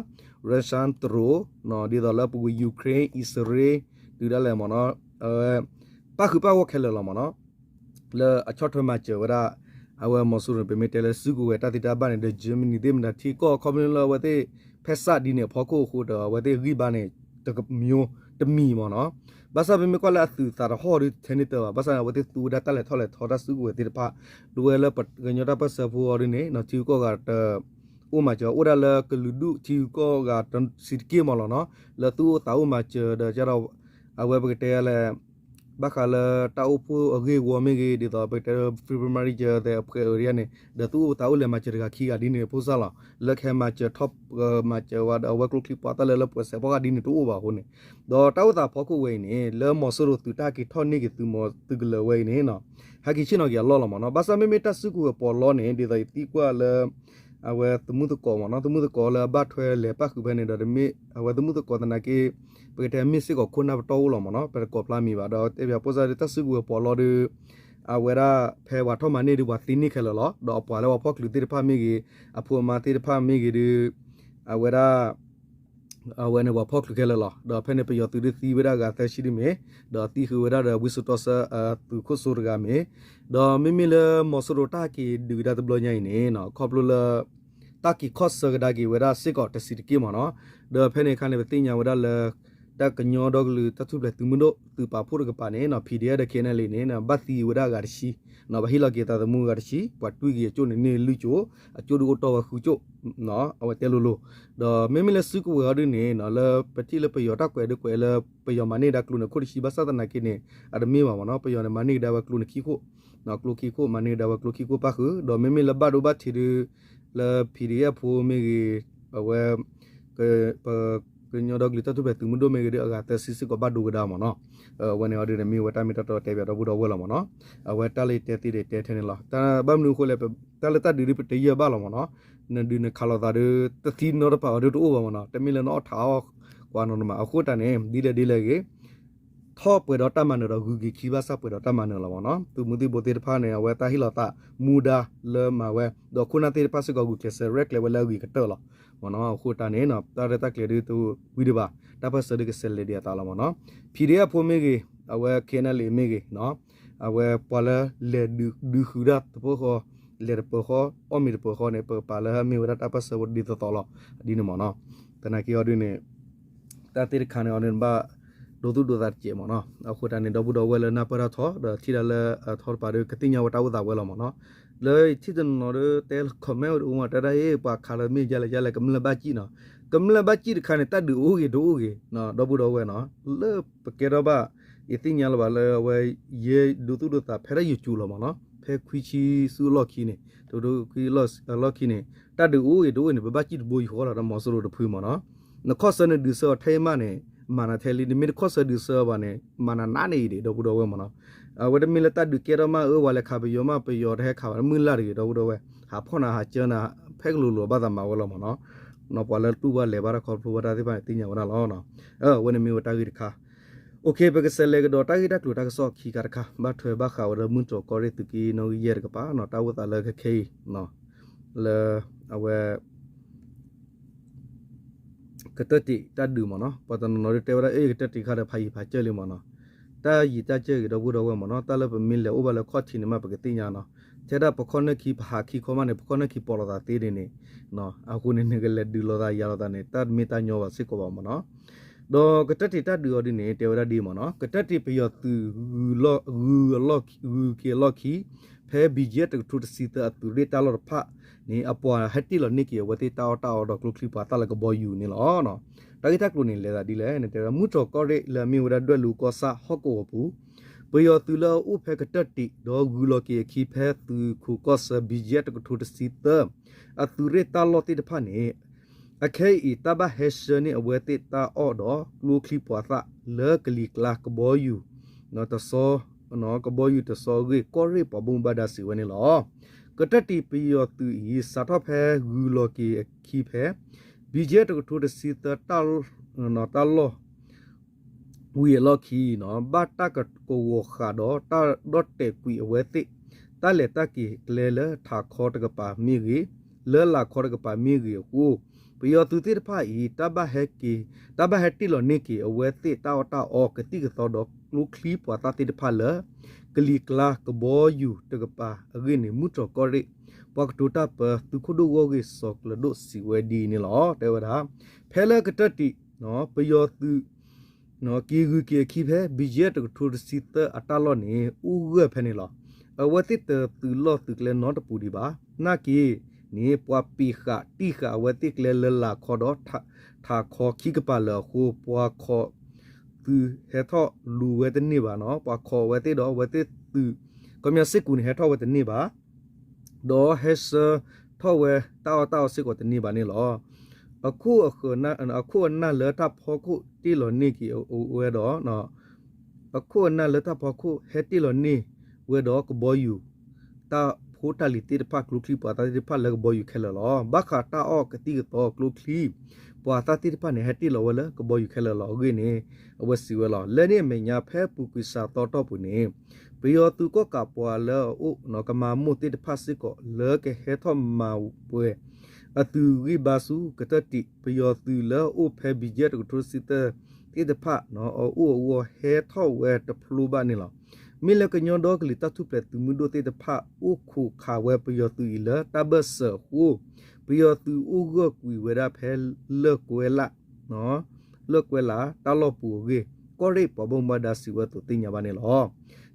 Russian drone ဒ်သိးလၢပဝဲ Ukraine အံၣ်စရ့လး တုၤဒၣ်လဲာ်မ့ၢ်နီၤ ပၣ်ဃုာ်ပၣ်ဂီၢ်ခဲလၢာ်လီၤမ့ၢ်နီၤ လၢအဆီၣ်ထွဲမၤစၢၤဝဲဒၣ် အဝဲမီၤစိရိၤန့ၣ် ပမ့ၢ်တဲလၢစုကဝဲၤတၢ်သံတၢ်ဘၣ်န့ၣ် ဒီး Germany သ့ၣ်မတၤထံကီၢ် ခီဖျိလၢအဝဲသ့ၣ် ဖဲစးဒ်န့ၣ်အဖီခိၣ်အဃိဒီး အဝဲသ့ၣ်ဂံၢ်ဘါန့ၣ် တကမျိုးတမံၤမ့ၢ်နီၤ ဘၣ်ဆၣ်ပမ့ၢ်ကွၢ်လၢအသုးသးတဟီၣ်ဒ်ထဲန့ၣ်တၢ်ဘၣ် ဘၣ်ဆၣ်န့ၣ် အဝဲသ့ၣ်သူဝဲဒၣ်တၢ်လဲၤထီၣ်လဲၤထီတၢ်စုကဝဲၤသ့ၣ်တဖၣ် ဒ်ဝဲလၢပကညီတၢ်ပၢၢ်ဆၢဖိအီၤဒ်န့ၣ် ထံဂုၤကီၢ်ဂၤတ အိၣ်မၤစၢၤ အိၣ်ဒၣ်လၢကလုာ်ဒူၣ်ထံဂုၤကီၢ်ဂၤတဆံးတက့ၢ်မ့ၢ်လီၤနီၤ လၢသူၣ်အိၣ်သးအိၣ်မၤစၢၤဒီး အဝဲပကတဲလဲၣ် ဘၣ်ဃးလၢတၢ်အိၣ်ဖှိၣ်အဂ့ၢ်ဝီမ့ၢ်ဂ့ၤ ဒ်သိးပကတဲ Free Burma Rangers သဲးအဖှဲးအၢဒ်န့ၣ် ဒီးသူၣ်အိၣ်သးအိၣ်လဲၤမၤစၢၤတဂၤခံဂၤဒ်န့ၣ် ဖိစၢ်လီၤ. လၢကဟဲမၤစၢၤထီၣ် မၤစၢၤဝဲဒီးအဝဲကျိချံပှၤတၢ်လၢလၢပှဲၤစဲးဖီၣ်ဃာ်ဒ်န့ၣ်တအိၣ်ဘၣ်အဃိန့ၣ်, ဒီးတၢ်အိၣ်သးဖီခိၣ်ဝဲအံၤန့ၣ် လၢမီၤစိရိၤသုးတၢ်ဟဲက့ၤထီၣ်န့ၢ်က့ၤသုးမီၤသုးကလၢၤဝဲအံၤန့ၣ် ဟဲက့ၤဆ့ၣ်နီၤက့ၤအလီၢ်လီၤမ့ၢ်နီၤ. ဘၣ်ဆၣ်မ့မ့ၢ်တၢ်စုကဝဲၤပီးလီန့ၣ် ဒ်သိးယသံကွၢ်လၢ အဝဲသမုၢ်သကိးမ့ၢ်နီၤ, သမုၢ်သကိးလၢအဘၣ်ထွဲလဲၤပၣ်ဃုာ်ဖဲန့ၣ်ဒီး တမ့ၢ်အဝဲသမုၢ်သကိးသနာ်က့ ပကတဲမ့ၢ်စ့ၢ်ကီးခိၣ်နၢ်ပတီၢ်အိၣ်လီၤမ့ၢ်နီၤ, ပတကိးဖျါမံၤဘၣ်ဒီး တဲဘၣ်ဖိစၢ်ဒီးတၢ်စုကဝဲၤပီးလီဒီး အဝဲဒၣ်ဖဲပှၤထီၣ်မၤန့ၢ်ဒီးပှၤသံန့ၢ်ခဲလၢာ်လီၤ. ဒီးအပှၤလၢပှၤဖီၣ်ချုးသ့ၣ်တဖၣ်မ့ၢ်ဂ့ၤ, အဖိအမါသ့ၣ်တဖၣ်မ့ၢ်ဂ့ၤဒီး အဝဲဒၣ် အဝဲန့ၣ်ပှၤဖီၣ်ချုးခဲလၢာ်လီၤ. ဒီးဖဲန့ၣ်ပယီၤသုးဒုးသံဝဲဒၣ်အဂၤသၢဆံဒုမ့ၢ်, ဒီးသံဃုာ်ဝဲဒၣ်ဒီးဝံစိာ်တီဆၢ သုးခိၣ်စိတဂၤမ့ၢ်, ဒီးမ့မ့ၢ်လၢမီၤစိရိၤတၢ်ဟဲက့ၤဒုးကဒါတဘျီညါအံၤန့ၣ် ခီဖျိလၢ တၢ်က့ၤခီၣ်ဆၢကဒါက့ၤဝဲဒၣ်စ့ၢ်ကီးတဆံးတက့ၢ်မ့ၢ်နီၤ. ဒီးဖဲန့ၣ်အခါန့ၣ် ပသ့ၣ်ညါဝဲဒၣ်လၢ တၢ်ကညီဒီကလုာ်တၢ်ထူၣ်ဖျဲးသုးမုၢ်ဒိၣ် သုးပာ်ဖှိၣ်တကပၤန့ၣ် ဖံးဒဲးဒီး ခ့ၣ်အဲၣ်လ့ၣ်န့ၣ် ဘၣ်သံဝဲဒၣ်အဂၤတဆံ, ပှၤဟ့ၣ်လီၤက့ၤသးသမူအဂၤတဆံ, ပှၤတွံၢ်က့ၤအကၠိၣ်န့ၣ်န့ၢ်လွံၢ်ကၠိ, အကၠိၣ်ဒုးအိၣ်တီၢ်ဝဲဃုကၠိၣ်, အဝဲတဲလိၤလိၤဒီးမ့မ့ၢ်လၢစုကဝဲၤအီၤဒ်န့ၣ် လၢပထံၣ်လၢပယီၤတၢ်ကွဲးဒုးကွဲးလၢ ပယီၤမၤန့ၢ်ကဒါကျိန့ၣ် ခိၣ်တဆံ ဘၣ်ဆၣ်သနာ်က့န့ၣ် အတမ့ၢ်ဘၣ်မ့ၢ်နီၤ, ပယီၤန့ၣ်မၤန့ၢ်ကဒါဝဲကျိန့ၣ်ခံခိၣ်, ကျိခံခိၣ် မၤန့ၢ်ကဒါဝဲကျိခံခိၣ်ပၣ်ဃုာ်, ဒီးမ့မ့ၢ်လၢဘၣ်ဒိဘၣ်ထံးဒုး လၢ ဖံးဒဲးဖိ မ့ၢ်ဂ့ၤ, အဝဲ ပ ကညီဒီကလုာ်တၢ်ထူၣ်ဖျဲးသုးမုၢ်ဒိၣ်မ့ၢ်ဂ့ၤဒီး အဂၤသၢဆံစ့ၢ်ကီးဘၣ်ဒိကဒါမ့ၢ်နီၤ. အဝဲန့ၣ်အီၤဒ်န့ၣ် မ့ၢ်ဝဲတၢ်မ့ၢ်တၢ်တီတဲဘၣ်ဒီပုၢ်ဒီဝဲၢ်လီၤမ့ၢ်နီၤ. အဝဲတၢ်လၢယတဲသ့ဒီးတဲထဲန့ၣ်လီၤ. ဘၣ်မနုၤအဃိလဲၣ်, တၢ်လၢတၢ်ဒုးဒ်ပတယၢၢ်ဘၣ်လီၤမ့ၢ်နီၤ. နဒုးနခးလိာ်သးဒီး တသံနီတပၤအီၤဒ်တအိၣ်ဘၣ်မ့ၢ်နီၤ. တမ့ၢ်လၢနအီၣ်ထးအီၣ်ကွၢ်နီတမံၤ အဃိတၢ်န့ၣ် ဒ်လဲၣ်ဒ်လဲၣ်ဂ့ၤ ထီၣ်ပှဲၤဒီးတၢ်မၤနၢၤဒီးဂုၤက့ၤခံဘၣ်ဆၣ်ပှဲၤဒီးတၢ်မၤနၢၤလီၤမ့ၢ်နီၤ. သုးမုၢ်သံၣ်ဘိသ့ၣ်တဖၣ်န့ၣ် အဝဲတၢ်ဟ့ၣ်လီၤသးမူဒါလၢမၤဝဲ, ဒီးခိၣ်နၢ်သ့ၣ်တဖၣ်စ့ၢ်ကီးဂုာ်ကျဲးစၢးရဲၣ်ကျဲၤဝဲလၢအဂ့ၤကတၢၢ်လီၤမ့ၢ်နီၤ. အဃိတၢ်န့ၣ် တၢ်ရဲၣ်တၢ်ကျဲၤဒ်တဝံၤဒံးဘၣ်, တၢ်ပၢၢ်ဆၢဒ်ကဆဲးလဲၤဒံးအသးလီၤမ့ၢ်နီၤ. ဖံးဒဲးဖိ မ့ၢ်ဂ့ၤ, အဝဲ ခ့ၣ်အဲၣ်လ့ၣ် မ့ၢ်ဂ့ၤ အဝဲပှၤလၢလဲၤဒုးဃုာ်တၢ်တပၢၢ်ဃီ, လဲၤတပၢၢ်ဃီ, အီၣ်မ့ၤတပၢၢ်ဃီန့ၣ် ပကပာ်လၢမ့ၢ်ဝဲဒၣ်တၢ်ပၢၢ်ဆၢဖိဒ်သိးသိးလီၤ. ဒ်န့ၣ်မ့ၢ်နီၤ. သနာ်က့အီၤဒ်န့ၣ် တၢ်သ့ၣ်တခါန့ၣ်အီၤဒ်န့ၣ်ဘၣ် ဒိသူၣ်ဒိသးတစဲးမ့ၢ်နီၤ. အဃိတၢ်န့ၣ် ဒီပုၢ်ဒီဝဲၢ်လၢနၢ်ပၢၢ်တၢ်ထီ ဒီးထံၣ်ဒၣ်လၢအထီတပၤဒီး ကသ့ၣ်ညါဝဲတၢ်အိၣ်သးဝဲလီၤမ့ၢ်နီၤ. လၢယထံၣ်တနီၤဒီးတဲလၢ comment ဝဲတအိၣ်မ့ၢ် တဲဒၣ်အ့ၣ် ပှၤခးလၢမ့ၢ်ယါလဲၣ်ယါလဲၣ် ကမျၢၢ်ဘၣ်စံၣ်နီၤ. ကမျၢၢ်ဘၣ်စံၣ်တခါန့ၣ် တၢ်ဒုးအိၣ်ဂ့ၤတအိၣ်ဂ့ၤ ဒီပုၢ်ဒီဝဲၢ်နီၤ. လၢပကဲထီၣ်ဘၣ် ယသ့ၣ်ညါလၢၤဘၣ်လၢအဝဲ ယဲဒိသူၣ်ဒိသးဖဲဒၣ်ယိၤကၠူလီၤမ့ၢ်နီၤ. ဖဲခွံဆံဆူအလီၢ်ခံန့ၣ် တဒိခွံအလီၢ်ခံန့ၣ် တၢ်ဒုးအိၣ်ဂ့ၤတအိၣ်ဂ့ၤန့ၣ် ပဘၣ်စံၣ်တဘိယူၢ်ဃီလီၤ တၢ်မီၤစိရိၤတဖုမ့ၢ်နီၤ. နခီၣ်ဆၢနဒုးဆၢအီၤထဲအံၤမးန့ၣ် မၤနၤထဲလံ နမ့ၢ်တခီၣ်ဆၢဒုးဆၢအီၤဘၣ်န့ၣ် မၤနၤနးန့ၣ်အံၤဒံး ဒီပုၢ်ဒီဝဲၢ်မ့ၢ်နီၤ. အဝဲတမ့ၢ်လၢတၢ်ဒုးကဲထီၣ်မးအၢ ပှၤလဲၤခးပယီၤမး ပယီၤတဟဲခးဘၣ် မုၢ်လၢ်တဂ့ၤ ဒီပုၢ်ဒီဝဲၢ် ဟးဖီၣ်နၤဟးစၢနၤ ဖဲကလိၤလိၤဘၣ်သးမၤဝဲလီၤမ့ၢ်နီၤ. ပှၤလၢတူၢ်ဘၣ်လဲၤဘၣ်တၢ်ခီဖျိဘၣ်တၢ်သ့ၣ်တဖၣ်န့ၣ် သ့ၣ်ညါဝဲဒၣ်လီၤ. အဝဲန့ၣ်မ့ၢ်ဝဲတၢ်ဂ့ၢ်တခါ OK ပကစးလဲၤကဒီးတၢ်ဂ့ၢ်တၢ်ကျိၤတၢ်ကစီၣ်ခံခါတခါ ဘၣ်ထွဲဘၣ်ဃးဝဲဒီးမုၢ်တြီၢ်ကီၢ်ရ့ၣ်သုးက့နီၣ်ဂံၢ်ယဲၢ်တကပၤ တၢ်အိၣ်သးလၢခဲခဲအံၤ လၢအဝဲ ကတၢၢ်တံးတၢ်ဒုးမ့ၢ်နီၤ, ပှၤတနီၤနီၤဒုးတဲဝဲဒၣ် အ့ ကတၢၢ်တံးခါဒီးဖးယံာ်ဖးစၢၢ်လံမ့ၢ်နီၤ, တၢ်ယံာ်တၢ်စၢၢ်ဂ့ၤ ဒီပုၢ်ဒီဝဲၢ်မ့ၢ်နီၤ, တၢ်လၢပမ့ၢ်လဲၤအိၣ်ဘၣ်လၢခီၣ်ထံးန့ၣ်မး ပကသ့ၣ်ညါနီၤ, ထဲဒၣ်ပခီၣ်နၢၢ်ခံ ပဟးခံခီမးန့ၣ် ပခီၣ်နၢၢ်ခံပိာ်လိာ်သးသ့ဒ်န့ၣ်, အဃိန့ၣ် နကလဲၤဒုးလိာ်သးယၤလိာ်သးန့ၣ် တၢ်တမ့ၢ်တၢ်ညီဘၣ်စ့ၢ်ကီးဘၣ်မ့ၢ်နီၤ, ဒီးကတၢၢ်တံးတၢ်ဒုးအီၤဒ်န့ၣ် တဲဝဲဒၣ်ဒ်မ့ၢ်နီၤ, ကတၢၢ်တံးပယီၤသုး ဂုၤက့ၤအလီၢ်ခံ ဖဲ BGF တကထိတဆံသၢအသုးရ့ၣ်တၢ်လီၢ်တဖၣ်န့ၣ် အပှၤဟဲတ့ၢ်လီၤန့ၢ်က့ၤအဝဲသ့ၣ်တၢ်အီၣ်တၢ်အီဒီးကျိချံမျိာ်သၣ်လၢကဘီယူၤန့ၣ်လီၤ. တၢ်ဂ့ၢ်တၢ်ကျိၤန့ၣ် လဲၤသးဒ်လဲၣ်န့ၣ် တဲဝဲဒၣ် မုၢ်တြီၢ်ကီၢ်ရ့ၣ်လၢအမ့ၢ်ဝဲဒၣ်ဒွဲၣ်လူၤကီၢ်ဆၣ်ဟီၣ်ကဝီၤပူၤ ပယီၤသုးလၢအအိၣ်ဖဲကတၢၢ်တံး ဒီးဂုၤလီၤက့ၤအခံဖဲသုးခိးကီၢ်ဆၢ BGF တကထိတဆံသၢ အသုးရ့ၣ်တၢ်လီၢ်သ့ၣ်တဖၣ်န့ၣ် အခဲအံၤ တၢ်ဘၣ်ဟဲဆှၢန့ၢ်အဝဲသ့ၣ်တၢ်အီၣ်ဒီးကျိချံမျိာ်သၣ်လၢကလံၤကျါကဘီယူၤ တစီ ကဘီယူၤတစီအဂ့ၢ် ကီၢ်ရ့ၣ်ပှၤဘၣ်မူဘၣ်ဒါစံးဝဲန့ၣ်လီၤ. ကတၢၢ်တံးပယီၤသုးအံၤ စးထီၣ်ဖဲဂုၤလီၤက့ၤအခံဖဲ BGF တကထိတဆံသၢ တၢ်လီၢ် ဝံၤအလီၢ်ခံန့ၣ် ဘၣ်တၢ်ကဝီၤဃာ်ဒီးတၢ်ဒီၣ်တဲာ်ကွံာ်အဝဲသ့ၣ် တၢ်လဲၤတၢ်က့ၤကျဲလၢထးခီတကပၤမ့ၢ်ဂ့ၤ, လၢလာ်ခီတကပၤမ့ၢ်ဂ့ၤအဃိ ပယီၤသုးသ့ၣ်တဖၣ်အံၤ တၢ်ဘၣ်ဟဲက့ၤ တၢ်ဘၣ်ဟဲတ့ၢ်လီၤန့ၢ်က့ၤအဝဲသ့ၣ်တၢ်အီၣ်တၢ်အီ ကသံၣ်ကသီဒီးကျိချံမျိာ်သၣ်သ့ၣ်တဖၣ်လၢ ကလံၤကျါကဘီယူၤတကပၤအဂ့ၢ်န့ၣ် မုၢ်တြီၢ်ကီၢ်ရ့ၣ် ပှၤကတိၤတၢ်ပၢ သုးခိၣ်ဒိၣ်ဂီၢ်ဂ့ၢ်စီၤကျၢၤဒိၣ်စံးဝဲဒ်န့ၣ်လီၤ. တဲဝဲဒၣ် ဖဲလၢကတၢၢ်တံး ပယီၤသုး က့ၤဂုၤက့ၤအခံဖဲ BGF တကထိတဆံသၢအတၢ်လီၢ်န့ၣ် အိၣ်ဂၢၢ်ဖဲန့ၣ်လီၤ. အဝဲသ့ၣ်တသုးလီၢ်သုးကျဲနီတပူၤဒံးဘၣ်. နာ်က့န့ၣ် ပှၤပံာ်ဃာ်တံၢ်ဃာ်အဝဲသ့ၣ်ကျဲလၢလာ်ခီဒီး ထးခီခံကပၤလၢာ်အဃိ ပှၤခိး ပှၤသုးဟဲထီၣ်လူၤဝဲတန့ၢ်ဘၣ်နီၤ, ပှၤခိးဝဲသ့ၣ်ဒီးအဝဲသ့ၣ်သုး ခီပညီစ့ၢ်ကီးန့ၣ် ဟဲထီၣ်ဝဲတန့ၢ်ဘၣ် ဒီးဟဲဆှၢထီၣ်ဝဲတၢ်အီၣ်တၢ်အီစ့ၢ်ကီးတန့ၢ်ဘၣ်န့ၣ်လီၤ. အခိၣ်အနၢ်လၢတၢ်ဖီခိၣ်တ့ၢ်လီၤန့ၢ်က့ၤဝဲဒီး အခိၣ်အနၢ်လၢတၢ်ဖီခိၣ်ဟဲတ့ၢ်လီၤန့ၢ်ဝဲဒီးကဘီယူၤ တၢ်ဖိတၢ်လံၤသ့ၣ်တဖၣ် ကျိချံပှၤသၣ်သ့ၣ်တဖၣ်လၢကဘီယူၤခဲလၢာ်လီၤ. ဘၣ်ဃးတၢ်အီၣ်ကသံၣ်ကသီကျိချံ ပှၤသၣ်သ့ၣ်တဖၣ်န့ၣ် ဟဲတ့ၢ်လီၤဝဲလၢကဘီယူၤခဲလၢာ်လီၤ. အဂ့ၢ်န့ၣ် အဝဲစံးဝဲလီၤ. လၢန့ၣ်အမဲာ်ညါ ဖဲအပူၤကွံာ်စှၤသီအတီၢ်ပူၤန့ၣ် ပယီၤသုးကီၣ်ကးပှၤလၢအအိၣ်ကမၤမိၢ်သ့ၣ်တဖၣ်စ့ၢ်ကီး လၢကဟဲထီၣ်မၤပှဲၤ အသုးဂံၢ်ဘါဆူကတၢၢ်တံး ပယီၤသုးလၢအအိၣ်ဖဲ ဘံၣ်ယဲၢ် တကထိတဆံသၢ သ့ၣ်တဖၣ် အအိၣ်အဂီၢ်ဟဲထီၣ်ဝဲတဖျိဘၣ်န့ၣ်လီၤ. မ့ၢ်လၢကညီဒီကလုာ်တၢ်ထူၣ်ဖျဲးသုးမုၢ်ဒိၣ်သ့ၣ်တဖၣ် အိၣ်ခိးခးဝဲပယီၤသုးအံၤလၢတၢ်ဘၢၣ်စၢၤအဃိ ပယီၤသုးအိၣ်ဂၢၢ်ကွံာ်ဝဲဒၣ်ဖဲလၢၢ်ကွဲလး လၢၢ်ကွဲလးတၢ်လီၢ်ပူၤအဂ့ၢ် ကီၢ်ရ့ၣ်ပှၤဘၣ်မူဘၣ်ဒါစံးဝဲအသိးသ့ၣ်ညါဘၣ်န့ၣ်လီၤ.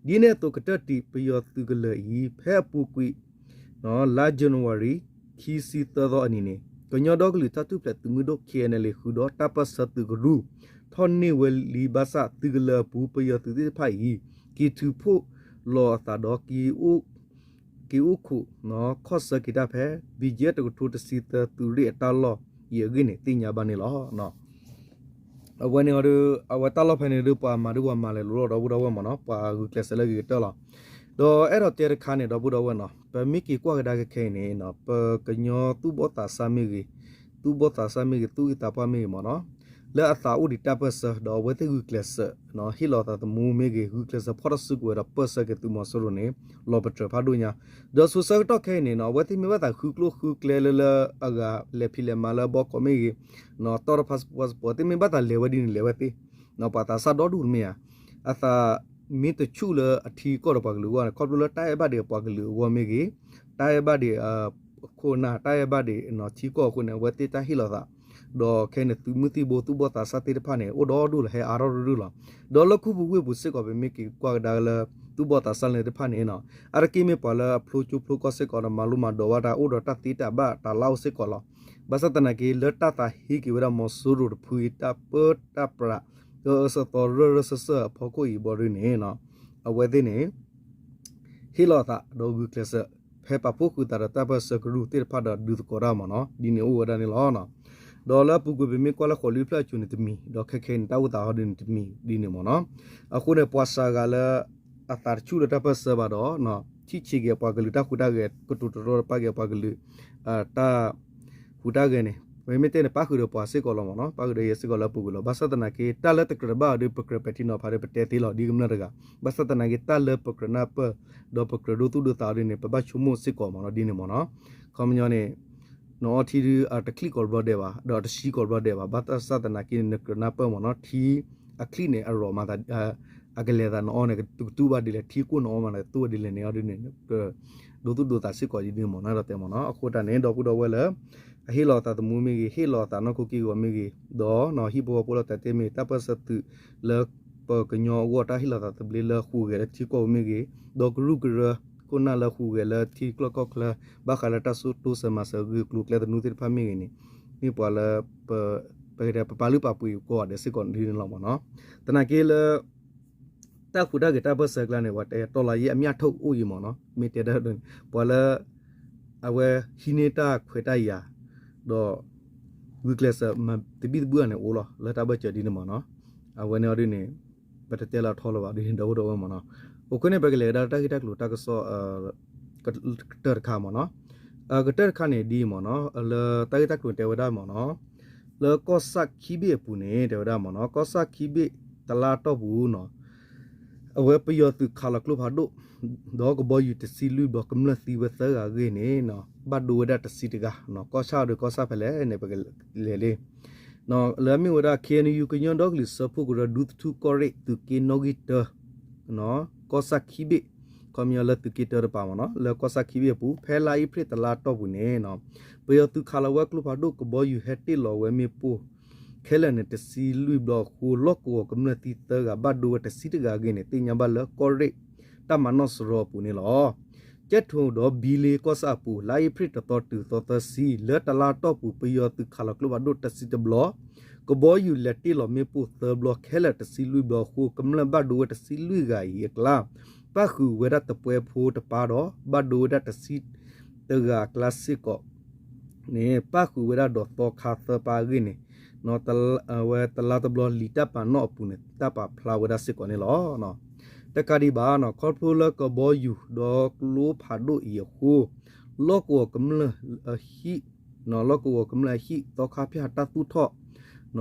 ဒ်န့ၣ်အသိးကတၢၢ်တံးပယီၤသုးကလၢၤအံၤ ဖဲအပူၤကွံာ် လါ January ခံဆံသၢသီအနံၤန့ၣ် ကညီဒီကလုာ်တၢ်ထူၣ်ဖျဲးသုးမုၢ်ဒိၣ် ခ့ၣ်အဲၣ်ၣ်ၣ်လ်အ့ၣ် ဃုာ်ဒီးတၢ်ပၢၢ်ဆၢသုးကရူၢ် ထီၣ်န့ၢ်ဝဲလံဘၣ်ဆၣ် သုးကလၢၤအပူၤပယီၤသုးသ့ၣ်တဖၣ်အံၤ က့ၤထုးဖှိၣ်လီၤအသးဒီး က့ၤအိၣ်ခိး ခီၣ်ဆၢက့ၤတၢ်ဖဲ ဘံၣ်ယဲၢ် တကထိတဆံသၢ သုးရ့ၣ်အတၢ်လီၢ်အံၤအဂ့ၢ်န့ၣ် သ့ၣ်ညါဘၣ်န့ၣ်လီၤ. အဝဲန့ၣ်ဒီး အဝဲတၢ်လီၢ်ဖဲန့ၣ်ဒီး ပှၤမၤဒုးပှၤမၤလဲၤလိၤလီၤ ဒီပုၢ်ဒီဝဲၢ်မ့ၢ်နီၤ, ပှၤဂုာ်ကျဲးစၢးလၢဂ့ၤကတၢၢ်လီၤ. ဒီးအဲၣ်ဒိးတဲတခါန့ၣ် ဒီပုၢ်ဒီဝဲၢ်နီၤ, ပမ့ၢ်က့ၤကွၢ်ကဒါက့ၤခဲအံၤန့ၣ် ပကညီသူၣ်ဘီၣ်သးစၢ်မ့ၢ်ဂ့ၤ, သူၣ်ဘီၣ်သးစၢ်မ့ၢ်ဂ့ၤ, သူၣ်ဂံၢ်သးပှၢ်မ့ၢ်ဂ့ၤမ့ၢ်နီၤ, လၢအသးအိၣ်ဒံးတၢ်ပၢၢ်ဆၢ ဒီးအဝဲသ့ၣ်ဂုာ်ကျဲးစၢး ဟ့ၣ်လီၤသးသမူမ့ၢ်ဂ့ၤ, ဂုာ်ကျဲးစၢးဖီၣ်တၢ်စုကဝဲၤဒီးပၢၢ်ဆၢက့ၤသုးမီၤစိရိၤန့ၣ် လီၤပတြၢၤဖးဒိၣ်ညါ. ဒီးစိၤဆၢကတီၢ်ခဲအံၤန့ၣ်နီၤ, အဝဲသ့ၣ်မ့ၢ်ဘၣ်သးဃုကျိၣ်ဃုကျဲလၢလၢအဂၤ လဲၤဖံးလဲၤမၤလၢအဘီကီးမ့ၢ်ဂ့ၤ, တီၣ်တၢ် passport သ့ၣ်မ့ၢ်ဘၣ်သးလဲၤဝဲဒ်န့ၣ် လဲၤဝဲသ့, ပှၤသးစၢ်ဒီဒူၣ်တမ့ၢ်ဧါ, အသးမ့ၢ်တဆူၣ်လၢအထံကီၢ်ဒီးပှၤကလုာ်အဂီၢ်န့ၣ် ခီဖျိလၢတၢ်အဲၣ်ဘၣ်ဒံးအပှၤကလုာ်အဂီၢ်မ့ၢ်ဂ့ၤ, တၢ်အဲၣ်ဘၣ်ဒံးအခိၣ်အနၢ်, တၢ်အဲၣ်ဘၣ်ဒံးထံကီၢ်အဃိန့ၣ် အဝဲသ့ၣ်တၢ်ဟ့ၣ်လီၤသး, ဒီးခဲအံၤန့ၣ် သုးမုၢ်သံၣ်ဘိ သူၣ်ဘီၣ်သးစၢ်သ့ၣ်တဖၣ်န့ၣ် အိၣ်ဒီဒူၣ်လီၤ ဟဲအါထီၣ်ဒူၣ်ဒူၣ်လီၤ. ဒီးလၢခူပူၤဝ့ၢ်ပူၤစ့ၢ်ကီး ပမ့ၢ်က့ၤကွၢ်ကဒါလၢ သူၣ်ဘီၣ်သးစၢ်လၢသ့ၣ်တဖၣ်န့ၣ်နီၤ, အါတက့ၢ်မ့ၢ်ပှၤလၢအဖျိကၠိဖျိကီၢ်စ့ၢ်ကီးဒီး မၤလိမၤဒိးဘၣ်တၢ် အိၣ်ဒီးတၢ်သ့တၢ်ဘၣ်တၢ်လၢအိၣ်စ့ၢ်ကီးလီၤ. ဘၣ်ဆၣ်သနာ်က့ လၢတၢ်သးဟ့က့ၤဝဲဒၣ်မီၤစိရိၤတဖုအံၤ တၢ်ပၢတၢ်ပြး ဒီးအၢၣ်စၢသီရၢၢ်ရၢၢ်စၢၢ်စၢၢ်အဖီခိၣ်အံၤဘီဒုန့ၣ် အဝဲသ့ၣ်န့ၣ် ဟ့ၣ်လီၤအသးဒီးဂုာ်ကျဲးစၢး ဖဲပာ်ဖှိၣ်ဃုာ်သးဒီးတၢ်ပၢၢ်ဆၢကရူၢ်သ့ၣ်တဖၣ်ဒီးဒုးသကိးတၢ်မ့ၢ်နီၤ, ဒ်န့ၣ်အိၣ်ဝဲဒၣ်န့ၣ်လီၤ. ဒီးလၢအပူၤကွံာ်ပမ့ၢ်ကွၢ်လၢဃိးလံဖျၢၣ်အစိၤန့ၣ်တမံၤ, ဒီးခဲခဲအံၤန့ၣ် တၢ်အိၣ်သးဟီဒုန့ၣ်တမံၤဒ်န့ၣ်မ့ၢ်နီၤ. အဃိန့ၣ် ပှၤစှၤဂၤလၢ အသးတဆူၣ်လၢတၢ်ပၢၢ်ဆၢဘၣ်ဒီး ထံၣ်ဆံးက့ၤအပှၤကလုာ်တၢ်ဟူးတၢ်ဂဲၤ ကတိၤတရီတပါက့ၤအပှၤကလုာ် တၢ်ဟူးတၢ်ဂဲၤန့ၣ် ပမ့ၢ်တဲန့ၣ် ပၣ်ဃုာ်ဒီးပှၤစ့ၢ်ကီးလီၤမ့ၢ်နီၤ, ပၣ်ဃုာ်ဒီးယဲစ့ၢ်ကီးလၢအပူၤကွံာ်လီၤ. ဘၣ်ဆၣ်သနာ်က့ တၢ်လၢတကြၢးတဘၣ်အီၤဒီး ပကြၢးပဲာ်ထံနီၤဖးဒီး ပတဲသ့လီၤ ဒ်ကမျၢၢ်တဂၤ, ဘၣ်ဆၣ်သနာ်က့ တၢ်လၢပကြၢးနၢ်ပၢၢ် ဒီးပကြၢးဒိသူၣ်ဒိသးအီၤဒ်န့ၣ် ပဘၣ်ဆိကမိၣ်စ့ၢ်ကီးမ့ၢ်နီၤ ဒ်န့ၣ်မ့ၢ်နီၤ. ခီပညီန့ၣ် နအီထံဒုး အတချံၣ်ကိးဘျီဒဲးဘၣ် ဒီးအတဆှံကိးဘျီဒဲးဘၣ်, ဘၣ်ဆၣ်သနာ်က့န့ၣ် နကြၢးနၢ်ပၢၢ်မ့ၢ်နီၤ, ထံအချံၣ်န့ၣ် အရီၣ်မၤသး အကလဲၤသးနအီန့ၣ် ကတူၢ်ဘၣ်ဒ်လဲၣ်, ထံကိၢ်နအီမးန့ၣ် ကတူၢ်ဘၣ်ဒ်လဲၣ်န့ၣ်အီၤဒ်န့ၣ် ဒိသူၣ်ဒိသးစ့ၢ်ကီးဒ်န့ၣ်မ့ၢ်နီၤ ဒီးတဲမ့ၢ်နီၤ. အဃိတၢ်န့ၣ် ဒီပုၢ်ဒီဝဲၢ်လၢ အဟ့ၣ်လီၤအသးသမူမ့ၢ်ဂ့ၤ, ဟ့ၣ်လီၤအသးနီၢ်ခိက့ၢ်ဂီၤမ့ၢ်ဂ့ၤ, ဒီးဟံၣ်ဖိဃီဖိလီၤတၢ်တ့မ့ၢ် တၢ်ပၢၢ်ဆၢသုးလၢ ပကညီအဂီၢ်တၢ်ဟ့ၣ်လီၤသးသဘျ့လၢဟူးဂဲၤလၢထံကီၢ်ပူၤမ့ၢ်ဂ့ၤ, ဒီးကရူၢ်ကရၢ ခိၣ်နၢ်လၢဟူးဂဲၤလၢထံချၢကီၢ်ချၢ ဘၣ်ဃးလၢတၢ်စိတိစၢၤမၤစၢၤဂ့ၢ်ကျိၤကျဲသနူသ့ၣ်တဖၣ်မ့ၢ်ဂ့ၤန့ၣ် မ့ၢ်ပှၤလၢ ပကတဲ ပပာ်လုၢ်ပာ်ပှ့ၤကိးဂၤဒဲးစ့ၢ်ကီးဒ်န့ၣ်လီၤမ့ၢ်နီၤ. သနာ်က့လၢ တၢ်ဟူးတၢ်ဂဲၤတၢ်ပၢၢ်ဆၢကျါန့ၣ် ပှၤတဲ တော်လှန်ရေးအမြတ်ထုတ်အိၣ်အံၤ မ့ၢ်နီၤ, မ့ၢ်တဲဒၣ် ပှၤလၢ အဝဲဟံးန့ၢ်တၢ်ခွဲးတၢ်ယာ် ဒီး ဂုာ်ကျဲးစၢးမၤသဘံၣ်သဘုၣ်အီၤန့ၣ်အိၣ်လီၤ လၢတၢ်ဘၢၣ်စၢၤဒ်န့ၣ်မ့ၢ်နီၤ. အဝဲန့ၣ်အီၤဒ်န့ၣ် ပတတဲလၢအထီလၢၤဘၣ်ဒ်န့ၣ် ဒီပုၢ်ဒီဝဲၢ်မ့ၢ်နီၤ. အဃိန့ၣ် ပကလဲၤဝဲဒၣ်လၢတၢ်ဂ့ၢ်တၢ်ကျိၤတၢ်ကစီၣ် ကတၢၢ်တခါမ့ၢ်နီၤ. ကတၢၢ်တခါန့ၣ်ဒ်အံၤမ့ၢ်နီၤ, လၢတၢ်ဂ့ၢ်တၢ်ကျိၤန့ၣ်တဲဝဲဒၣ်မ့ၢ်နီၤ, လၢကီၢ်ဆၣ်ခံဘ့ၣ်အပူၤန့ၣ် တဲဝဲဒၣ်မ့ၢ်နီၤ, ကီၢ်ဆၣ်ခံဘ့ၣ်တလါတီၢ်ပူၤနီၤ, အဝဲပယီၤသုးခးလီၤကျိဖးဒိၣ် ဒီးကဘီယူၤတဆံလွံၢ်ဘျီ ကမျၢၢ်သံဝဲသၢဂၤအဂ့ၢ်န့ၣ် ဘၣ်ဒိဝဲဒၣ်တဆံတဂၤ, ကီၢ်ဆၣ်ဒီးကီၢ်ဆၣ်ဖဲလဲၣ်န့ၣ် ပကလဲၤလံ လၢအမ့ၢ်ဝဲဒၣ် ခ့ၣ်အဲၣ်ယူၣ် ကညီဒီကလုာ်စၢဖှိၣ်ကရၢ ဒူသထူၣ်ကီၢ်ရ့ၣ် သုးက့နီၣ်ဂံၢ်တၢ ကီၢ်ဆၣ်ခံဘ့ၣ်, ခီပညီလၢသုးက့တၢတပၤမ့ၢ်နီၤ, လၢကီၢ်ဆၣ်ခံဘ့ၣ်အပူၤ ဖဲလါအ့ဖြ့ၣ်တလါတီၢ်ပူၤန့ၣ် ပယီၤသုးခးလီၤဝဲကျိဖးဒိၣ် ကဘီယူၤဟဲတ့ၢ်လီၤဝဲမ့ၣ်ပိၢ် ခဲလၢာ်န့ၣ် တဆံလွံၢ်ဘျီအဃိ လီၢ်ကဝီၤကမျၢၢ်သံသၢဂၤ ဘၣ်ဒိဝဲတဆံတဂၤအဂ့ၢ်န့ၣ် သ့ၣ်ညါဘၣ်လၢကီၢ်ရ့ၣ်တၢ်မၤနီၣ်စရီအပူၤန့ၣ်လီၤ. ကၠဲၣ်ထိၣ်ဒီးဘံလ့ကီၢ်ဆၣ်အပူၤ လါအ့ဖြ့ၣ်တသီတုၤသီသၢဆံ လၢတလါတီၢ်ပူၤ ပယီၤသုးခးလီၤကျိဖးဒိၣ်တဆံတဘျီ, ကဘီယူၤလဲၤတ့ၢ်လီၤမ့ၣ်ပိၢ်သၢဘျီခဲလၢာ်တဆံလွံၢ်ဘျီအဃိ ကမျၢၢ်ဘၣ်ဒိဝဲတဆံလွံၢ်ဂၤအံၤအကျါ ပၣ်ဃုာ်ဝဲဒၣ်တပွဲဖိတပါဒီး ဘၣ်ဒိဝဲဒၣ်တဆံတဂၤအကျါစ့ၢ်ကီး န့ၣ် ပၣ်ဃုာ်ဝဲဒၣ်ဒီးသီခါသၢပါအဂ့ၢ်န့ၣ် ဝဲတလါတဘျီလံာ်တၢ်ပာ်နီၣ်အပူၤန့ၣ် တၢ်ပာ်ဖျါဝဲဒၣ်စ့ၢ်ကီးန့ၣ်လီၤ. တကးဒံးဘၣ် ခီဖျိလၢကဘီယူၤဒီးကျိဖးဒိၣ်အံၤအဃိ လီၢ်ကဝီၤကမျၢၢ်အဟံၣ် လီၢ်ကဝီၤကမျၢၢ်အဟံၣ် သီခါဖၠၣ်တၢ်သူၣ်ထီၣ်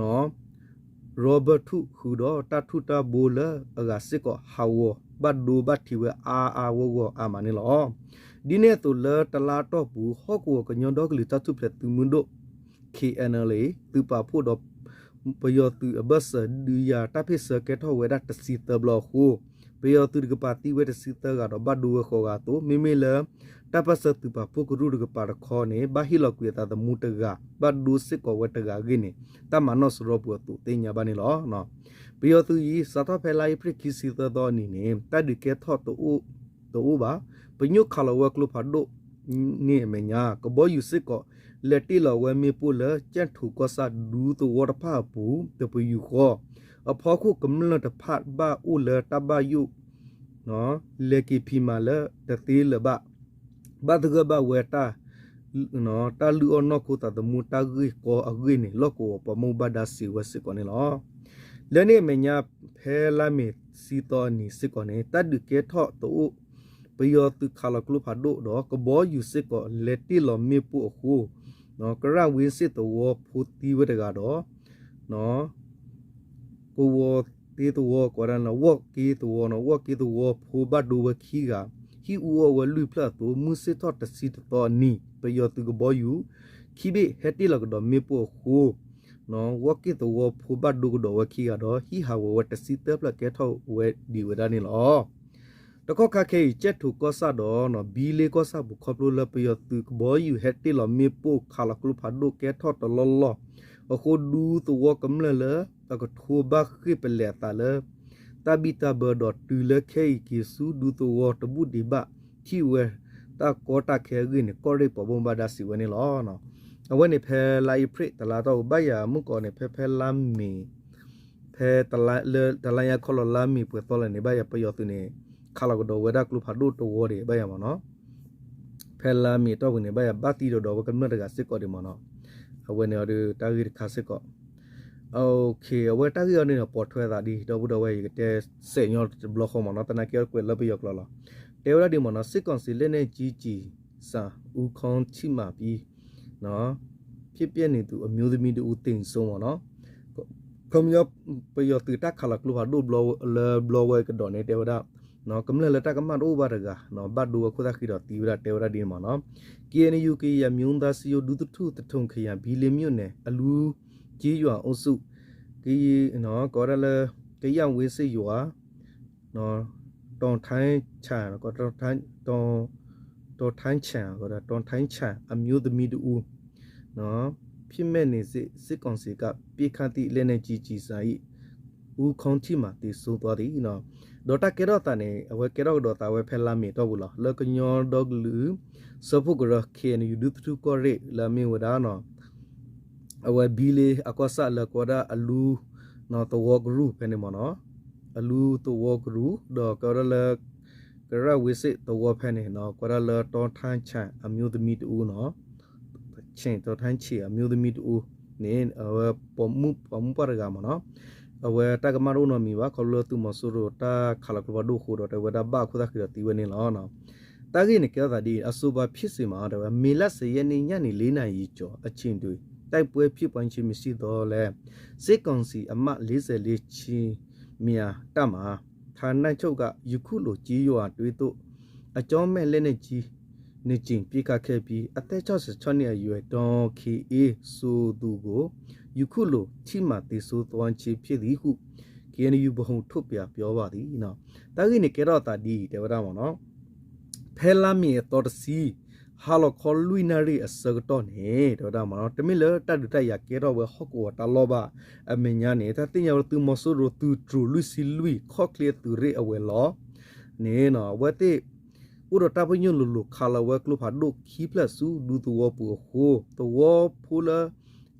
ရီဘၢၣ်ထူၣ်ဃုာ်ဒီးတၢ်ထူၣ်တၢ်ဘိလၢအဂၤစ့ၢ်ကီး ဟးဂီၤဘၣ်ဒိဘၣ်ထံးဝဲအါအါဂီၢ်ဂီၢ်အါမးန့ၣ်လီၤ. ဒ်န့ၣ်အသိးလၢတလါအတီၢ်ပူၤ ဟီၣ်ကဝီၤကညီဒီကလုာ်တၢ်ထူၣ်ဖျဲးသုးမုၢ်ဒိၣ် ခ့ၣ်အဲၣ်အၣ်လ့ၣ် သုးပာ်ဖှိၣ်ဒီး ပယီၤသုးအဘၢၣ်စၢၤဒုးယၤတၢ်ဖ့ၣ်ဆၢကဲထီၣ်ဝဲဒၣ်တဆံသၢဘျီအဃိ ပယီၤသုးတကပၤသံဝဲတဆံသၢဂၤဒီးဘၣ်ဒိဝဲဃိးဂၤအသိး မ့မ့ၢ်လၢ တၢ်ပၢၢ်ဆၢသုးပာ်ဖှိၣ်ကရူၢ်တကပၤတခီန့ၣ် ဘၣ်ဟ့ၣ်လီၤကွံာ်အသးသမူတဂၤ ဘၣ်ဒိစ့ၢ်ကီးဝဲတဂၤအဂ့ၢ်န့ၣ် တၢ်မၤနီၣ်စရီပူၤအသိးသ့ၣ်ညါဘၣ်န့ၣ်လီၤ. ပယီၤသုးအံၤ စးထီၣ်ဖဲလါအ့ဖြ့ၣ်ခံဆံသၢသီအနံၤန့ၣ် တၢ်ဒုးကဲထီၣ်တအိၣ်ဘၣ်. ပညိၣ်ခးလီၤဝဲကျိဖးဒိၣ်န့ၣ်အမဲာ်ညါ ကဘီယူၤစ့ၢ်ကီး လဲၤတ့ၢ်လီၤဝဲမ့ၣ်ပိၢ်လၢကၠဲၣ်ထိးကီၢ်ဆၣ်ဒူသဝီတဖၣ်အပူၤ တပယူာ်ဃီ အဖီခိၣ်ကမျၢၢ်တဖၣ်ဘၣ်အိၣ်လၢတၢ်ဘၣ်ယိၣ် လဲၤက့ၤဖံးမၤလၢတသ့လၢၤဘၣ် ဘၣ်သဂၢၢ်ဘၣ်ဝဲ တၢ်လုၢ်အီၣ်နီၢ်ခိသးသမူတၢ်ဂ့ၢ်ကီအဂ့ၢ်န့ၣ် လီၢ်ကဝီၤပှၤမူဘၣ်ဒါစံးဝဲစ့ၢ်ကီးန့ၣ်လီၤ. လၢန့ၣ်အမဲာ်ညါ ဖဲလါမ့ၤဆံသီအနံၤစ့ၢ်ကီးန့ၣ် တၢ်ဒုးကဲထီၣ်တအိၣ် ပယီၤသုးခးလီၤကျိဖးဒိၣ်ဒီး ကဘီယူၤစ့ၢ်ကီးလဲၤတ့ၢ်လီၤမ့ၣ်ပိၢ်အဃိ ကရၣ်ဝ့စ့ၣ်သဝီဖိသံဝဲတဂၤဒီး ကဝီၤသ့သဝီ ကိးဝဲဒၣ် ဝီၣ်က့သဝီ ဝီၣ်က့သဝီဖိဘၣ်ဒိဝဲခံဂၤ ဟံၣ်အူအီၣ်ဝဲလွံၢ်ဖျၢၣ်အသိး မုၢ်ဆ့ၣ်ထီၣ်တဆံတသီအနံၤ ပယီၤသုးကဘီယူၤ ခံဘ့ၣ်ဟဲတ့ၢ်လီၤကဒီးမ့ၣ်ပိၢ်အဃိ ဝီၣ်က့သဝီဖိဘၣ်ဒိကဒီးဝဲခံဂၤဒီး ဟံၣ်ဟးဂီၤဝဲတဆံသၢဖျၢၣ်ကဲထီၣ်ဝဲဒံးဝဲဒၣ်န့ၣ်လီၤ. တကီၢ်ခါခဲအံၤ ကၠဲၣ်ထိးကီၢ်ဆၣ်ဒီး ဘံလ့ကီၢ်ဆၣ်ပူၤ ခီဖျိလၢပယီၤသုးကဘီယူၤဟဲတ့ၢ်လီၤမ့ၣ်ပိၢ်ခးလီၤကျိဖးဒိၣ်ကဲထီၣ်တလီၢ်လီၢ်အဃိ ဒူသဝီကမျၢၢ်လၢအကထိဘၣ်ဃ့ၢ်ပလဲၤအသးလၢ တၢ်ဘံၣ်တၢ်ဘၢဒီးတုၤလၢခဲအံၤက့ၤဆူဒူသဝီတဘူၣ်ဒံးဘၣ် ထံၣ်ဝဲတၢ်ကီတၢ်ခဲအဂ့ၢ်န့ၣ် ကီၢ်ရ့ၣ်ပှၤဘၣ်မူဘၣ်ဒါစံးဝဲန့ၣ်လီၤ. အဝဲန့ၣ်ဖဲလါအ့ဖြ့ၣ်တလါတီၢ် ဘၣ်ယၤမုၢ်ကီးန့ၣ် ဖဲဖဲလါမ့ၤ ဖဲလၢတလါညါခီလီၤလါမ့ၤပှဲၤသီလၢာ်န့ၣ် ဘၣ်ယၤပယီၤသုးန့ၣ် ခးလီၤကဒီးဝဲဒၣ်ကျိဖးဒိၣ်တဝီဒံးဘၣ်ယၤမ့ၢ်နီၤ ဖဲလါမ့ၤအတီၢ်ပူၤန့ၣ် ဘၣ်ယၤဘၣ်သံဒီးဒီးဝဲကမျၢၢ်တဂၤစ့ၢ်ကီးဒံးမ့ၢ်နီၤ အဝဲန့ၣ်အီၤဒီးတၢ်ဂ့ၢ်တခါစ့ၢ်ကီး အဝဲတၢ်ဂ့ၢ်အီၤန့ၣ်ဒီးပိာ်ထွဲသးဒ် ဒီပုၢ်ဒီဝဲၢ် ယကတဲစဲးညီတဘျီဃီမ့ၢ်နီၤ သနာ်က့ကွဲးလၢပယီၤကျိာ်လီၤ တဲဝဲဒၣ်ဒ်မ့ၢ်နီၤ စစ်ကောင်စီလက်နက်ကြီးကျည် စံး ဦးခေါင်းထိမှန်ပြီး ဖြစ်ပျက်နေသူ အမျိုးသမီးတစ်ဦး သေဆုံး မ့ၢ်နီၤ ခီပညီ ပယီၤသုးတၢ်ခးလီၤကျိဖးဒိၣ်လၢဘျီဝဲကဒီးန့ၣ် တဲဝဲဒၣ် ကမျၢၢ်လၢတၢ်ကမၣ်တအိၣ်ဘၣ်တဂၤ ဘၣ်ဒိဝဲခိၣ်သၣ်ဃံဒီးသံဝဲဒၣ် တဲဝဲဒၣ်ဒ်န့ၣ်မ့ၢ်နီၤ KNU ကရင်အမျိုးသားအစည်းအရုံး ဒူသထူၣ် သထုံခရိုင် ဘီလ့မြို့နယ် အလူကျေးရွာအုပ်စု က ကိးဝဲဒၣ်လၢ ကယၣ်ဝ့စ့ၣ်ယွၤ တောင်ထမ်းချံ တောင်ထမ်းချံ တောင်ထမ်းချံ အမျိုးသမီးတစ်ဦး ဖြစ်မက်နေစေ့ စစ်ကောင်စီက ပစ်ခတ်သည့် လက်နက်ကြီးကျည်ဆံ ဦးခေါင်းထိမှန် သေဆုံးသွားသည် ဒီးတၢ်ကဲထီၣ်သးန့ၣ် အဝဲကဲထီၣ်ကဒီးသးဝဲဖဲလါမ့ၤတီၢ်ပူၤလီၤ. လၢကညီဒီကလုာ် စၢဖှိၣ်ကရၢ KNU ဒူသထူၣ်ကီၢ်ရ့ၣ် လၢအမ့ၢ်ဝဲဒၣ် အဝဲဘံလ့အကီၢ်ဆၣ်လၢကီးဒၣ်အလူ သဝီကရူၢ်ဖဲန့ၣ်မ့ၢ်နီၤ, အလူသဝီကရူၢ် ဒီးကီးဒၣ်လၢ ကရၣ်ဝ့စ့ၣ်သဝီဖဲန့ၣ်နီၤ, ကီးဒၣ်လၢ တောထမ်းချံ အမျိုးသမီးတစ်ဦးနီၤ, တောထမ်းချံ အမျိုးသမီးတစ်ဦးန့ၣ် အဝဲပိာ်မုၣ်ပှၢ်တဂၤမ့ၢ်နီၤ, အဝဲတၢ်ကမၣ်တအိၣ်နီတမံၤဘၣ်, ခီဖျိလၢသုးမီၤစိရိၤတၢ်ခးလီၤကျိဖးဒိၣ်အဃိဒီး တဲဝဲဒၣ်ဘၣ်အခိၣ်သၣ်ဃံဒီးသံဝဲန့ၣ်လီၤ. တၢ်ဂ့ၢ်န့ၣ်ကဲထီၣ်သးဒ်အံၤ, အဆိုပါဖြစ်စဉ်မှာ တဲဝဲ မေလဆယ်ရက်နေ့ ညနေလေးနာရီကျော်အချိန်တွင် တိုက်ပွဲဖြစ်ပွားခြင်းမရှိသော်လည်း စစ်ကောင်စီအမှတ်လေးဆယ့်လေး ခြေမြန်တပ်မ ဌာနချုပ်က ယခုလိုကျေးရွာအတွင်းသို့ အကြောင်းမဲ့လက်နက်ကြီး နှစ်ကြိမ်ပစ်ခတ်ခဲ့ပြီး အသက်ခြောက်ဆယ့်ခြောက်နှစ်အရွယ် ဒေါ်ခင်အေးဆိုသူကို ယခုလိုထိမှန်သေဆုံးသွားခြင်းဖြစ်သည်ဟု KNU ဗဟိုထုတ်ပြန်ပြောပါသည်. တၢ်ဂ့ၢ်န့ၣ်ကဲထီၣ်သးဒ်အံၤ တဲဝဲဒၣ်မ့ၢ်နီၤ, ဖဲလါမ့ၤအသီတဆံ ဟါလီၤခီလွံၢ်နၣ်ရံၣ်အဆၢကတီၢ်န့ၣ် တဲဝဲဒၣ်မ့ၢ်နီၤ, တမ့ၢ်လၢတၢ်ဒုးတၢ်ယၤကဲထီၣ်ဝဲဟီၣ်ကဝီၤတၢ်လီၢ်ဘၣ်အမဲာ်ညါန့ၣ် တၢ်သ့ၣ်ညါဝဲလၢသုးမီၤစိရိၤသုးတြိၤလွံၢ်ဆံလွံၢ် ခီၣ်ချ့အသုးရ့ၣ်အဝဲၤလီၤန့ၣ် အဝဲသ့ၣ် အိၣ်ဒီးတၢ်ပညိၣ်လိၤလိၤ ခးလီၤဝဲကျိဖးဒိၣ်ခံဖျၢၣ်ဆူဒူသဝီပူၤအဃိ သဝီဖိလၢ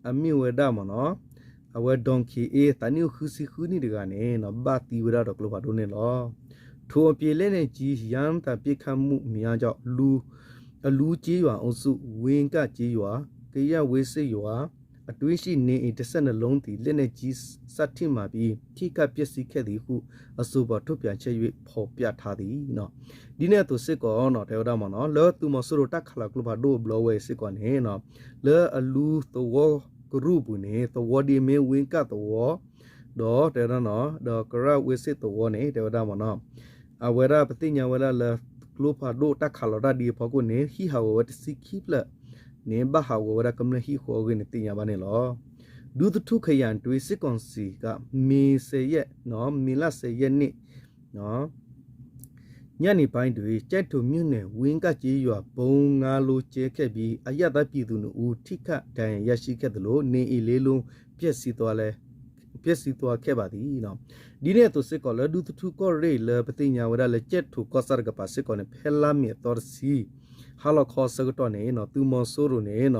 အမ့ၢ်ဝဲဒၣ်မ့ၢ်နီၤ အဝဲ Don King အ့ သးနံၣ်အိၣ်ဃုဆံဃုနံၣ်တဂၤန့ၣ် ဘၣ်သံဝဲဒၣ်ဒီးကျိဖးဒိၣ်န့ၣ်လီၤ. ထိုအပြင် လက်နက်ကြီး ရမ်းသမ်းပစ်ခတ်မှုများကြောင့် လူ အလူကျေးရွာအုပ်စု ဝင်းကကျေးရွာ ကယဝေးစစ်ရွာ အတွင်းရှိနေအိမ် တစ်ဆယ့်နှစ်လုံးသည် လက်နက်ကြီး စထိမှန်ပြီး ထိခိုက်ပျက်စီးခဲ့သည်ဟု အဆိုပါထုတ်ပြန်ချက် ဖော်ပြထားသည်. ဒ်န့ၣ်အသိးစ့ၢ်ကီး တဲဝဲဒၣ်မ့ၢ်နီၤ လၢသုးမီၤစိရိၤတၢ်ခးလီၤကျိဖးဒိၣ်အဘျီဝဲအံၤစ့ၢ်ကီးန့ၣ် လၢအလူသဝီကရူၢ်အပူၤန့ၣ် သဝီဒ်အမ့ၢ် ဝင်းကသဝီ ဒီးတဲဝဲဒၣ်နီၤ ဒီးကရၣ်ဝ့စ့ၣ်သဝီန့ၣ် တဲဝဲဒၣ်မ့ၢ်နီၤ အဝဲဒၣ်ပသ့ၣ်ညါဝဲဒၣ်လၢ ကျိဖးဒိၣ်တၢ်ခးလီၤတၢ်ဒ်အဖီခိၣ်န့ၣ် ဟံၣ်ဟးဂီၤဝဲတဆံခံဖျၢၣ်န့ၣ် ဘၣ်ဟးဂီၤဝဲဒၣ်ကမျၢၢ်ဟံၣ်ဃီအဂ့ၢ်န့ၣ် သ့ၣ်ညါဘၣ်န့ၣ်လီၤ. ဒူသထူၣ်ခယၣ်တွ့ စစ်ကောင်စီက မေလဆယ်ရက်, မေလဆယ်ရက်နေ့ ညနေပိုင်းတွင် ကျိုက်ထိုမြို့နယ် ဝင်းကကျေးရွာ ဗုံးငါးလုံးကျဲခဲ့ပြီး အရပ်သားပြည်သူနှစ်ဦး ထိခိုက်ဒဏ်ရာရရှိခဲ့သလို နေအိမ်လေးလုံး ပျက်စီးသွားလဲ ပျက်စီးသွားခဲ့ပါသည်. ဒ်န့ၣ်အသိးစ့ၢ်ကီးလၢ ဒူသထူၣ်ကီၢ်ရ့ၣ်လၢပသ့ၣ်ညါဝဲဒၣ်လၢ ကၠဲၣ်ထိၣ်ကီၢ်ဆၣ်တကပၤစ့ၢ်ကီးန့ၣ် ဖဲလါမ့ၤအသီတဆံ ဟါလီၤခီအဆၢကတီၢ်န့ၣ် သုးမီၤစိရိၤန့ၣ်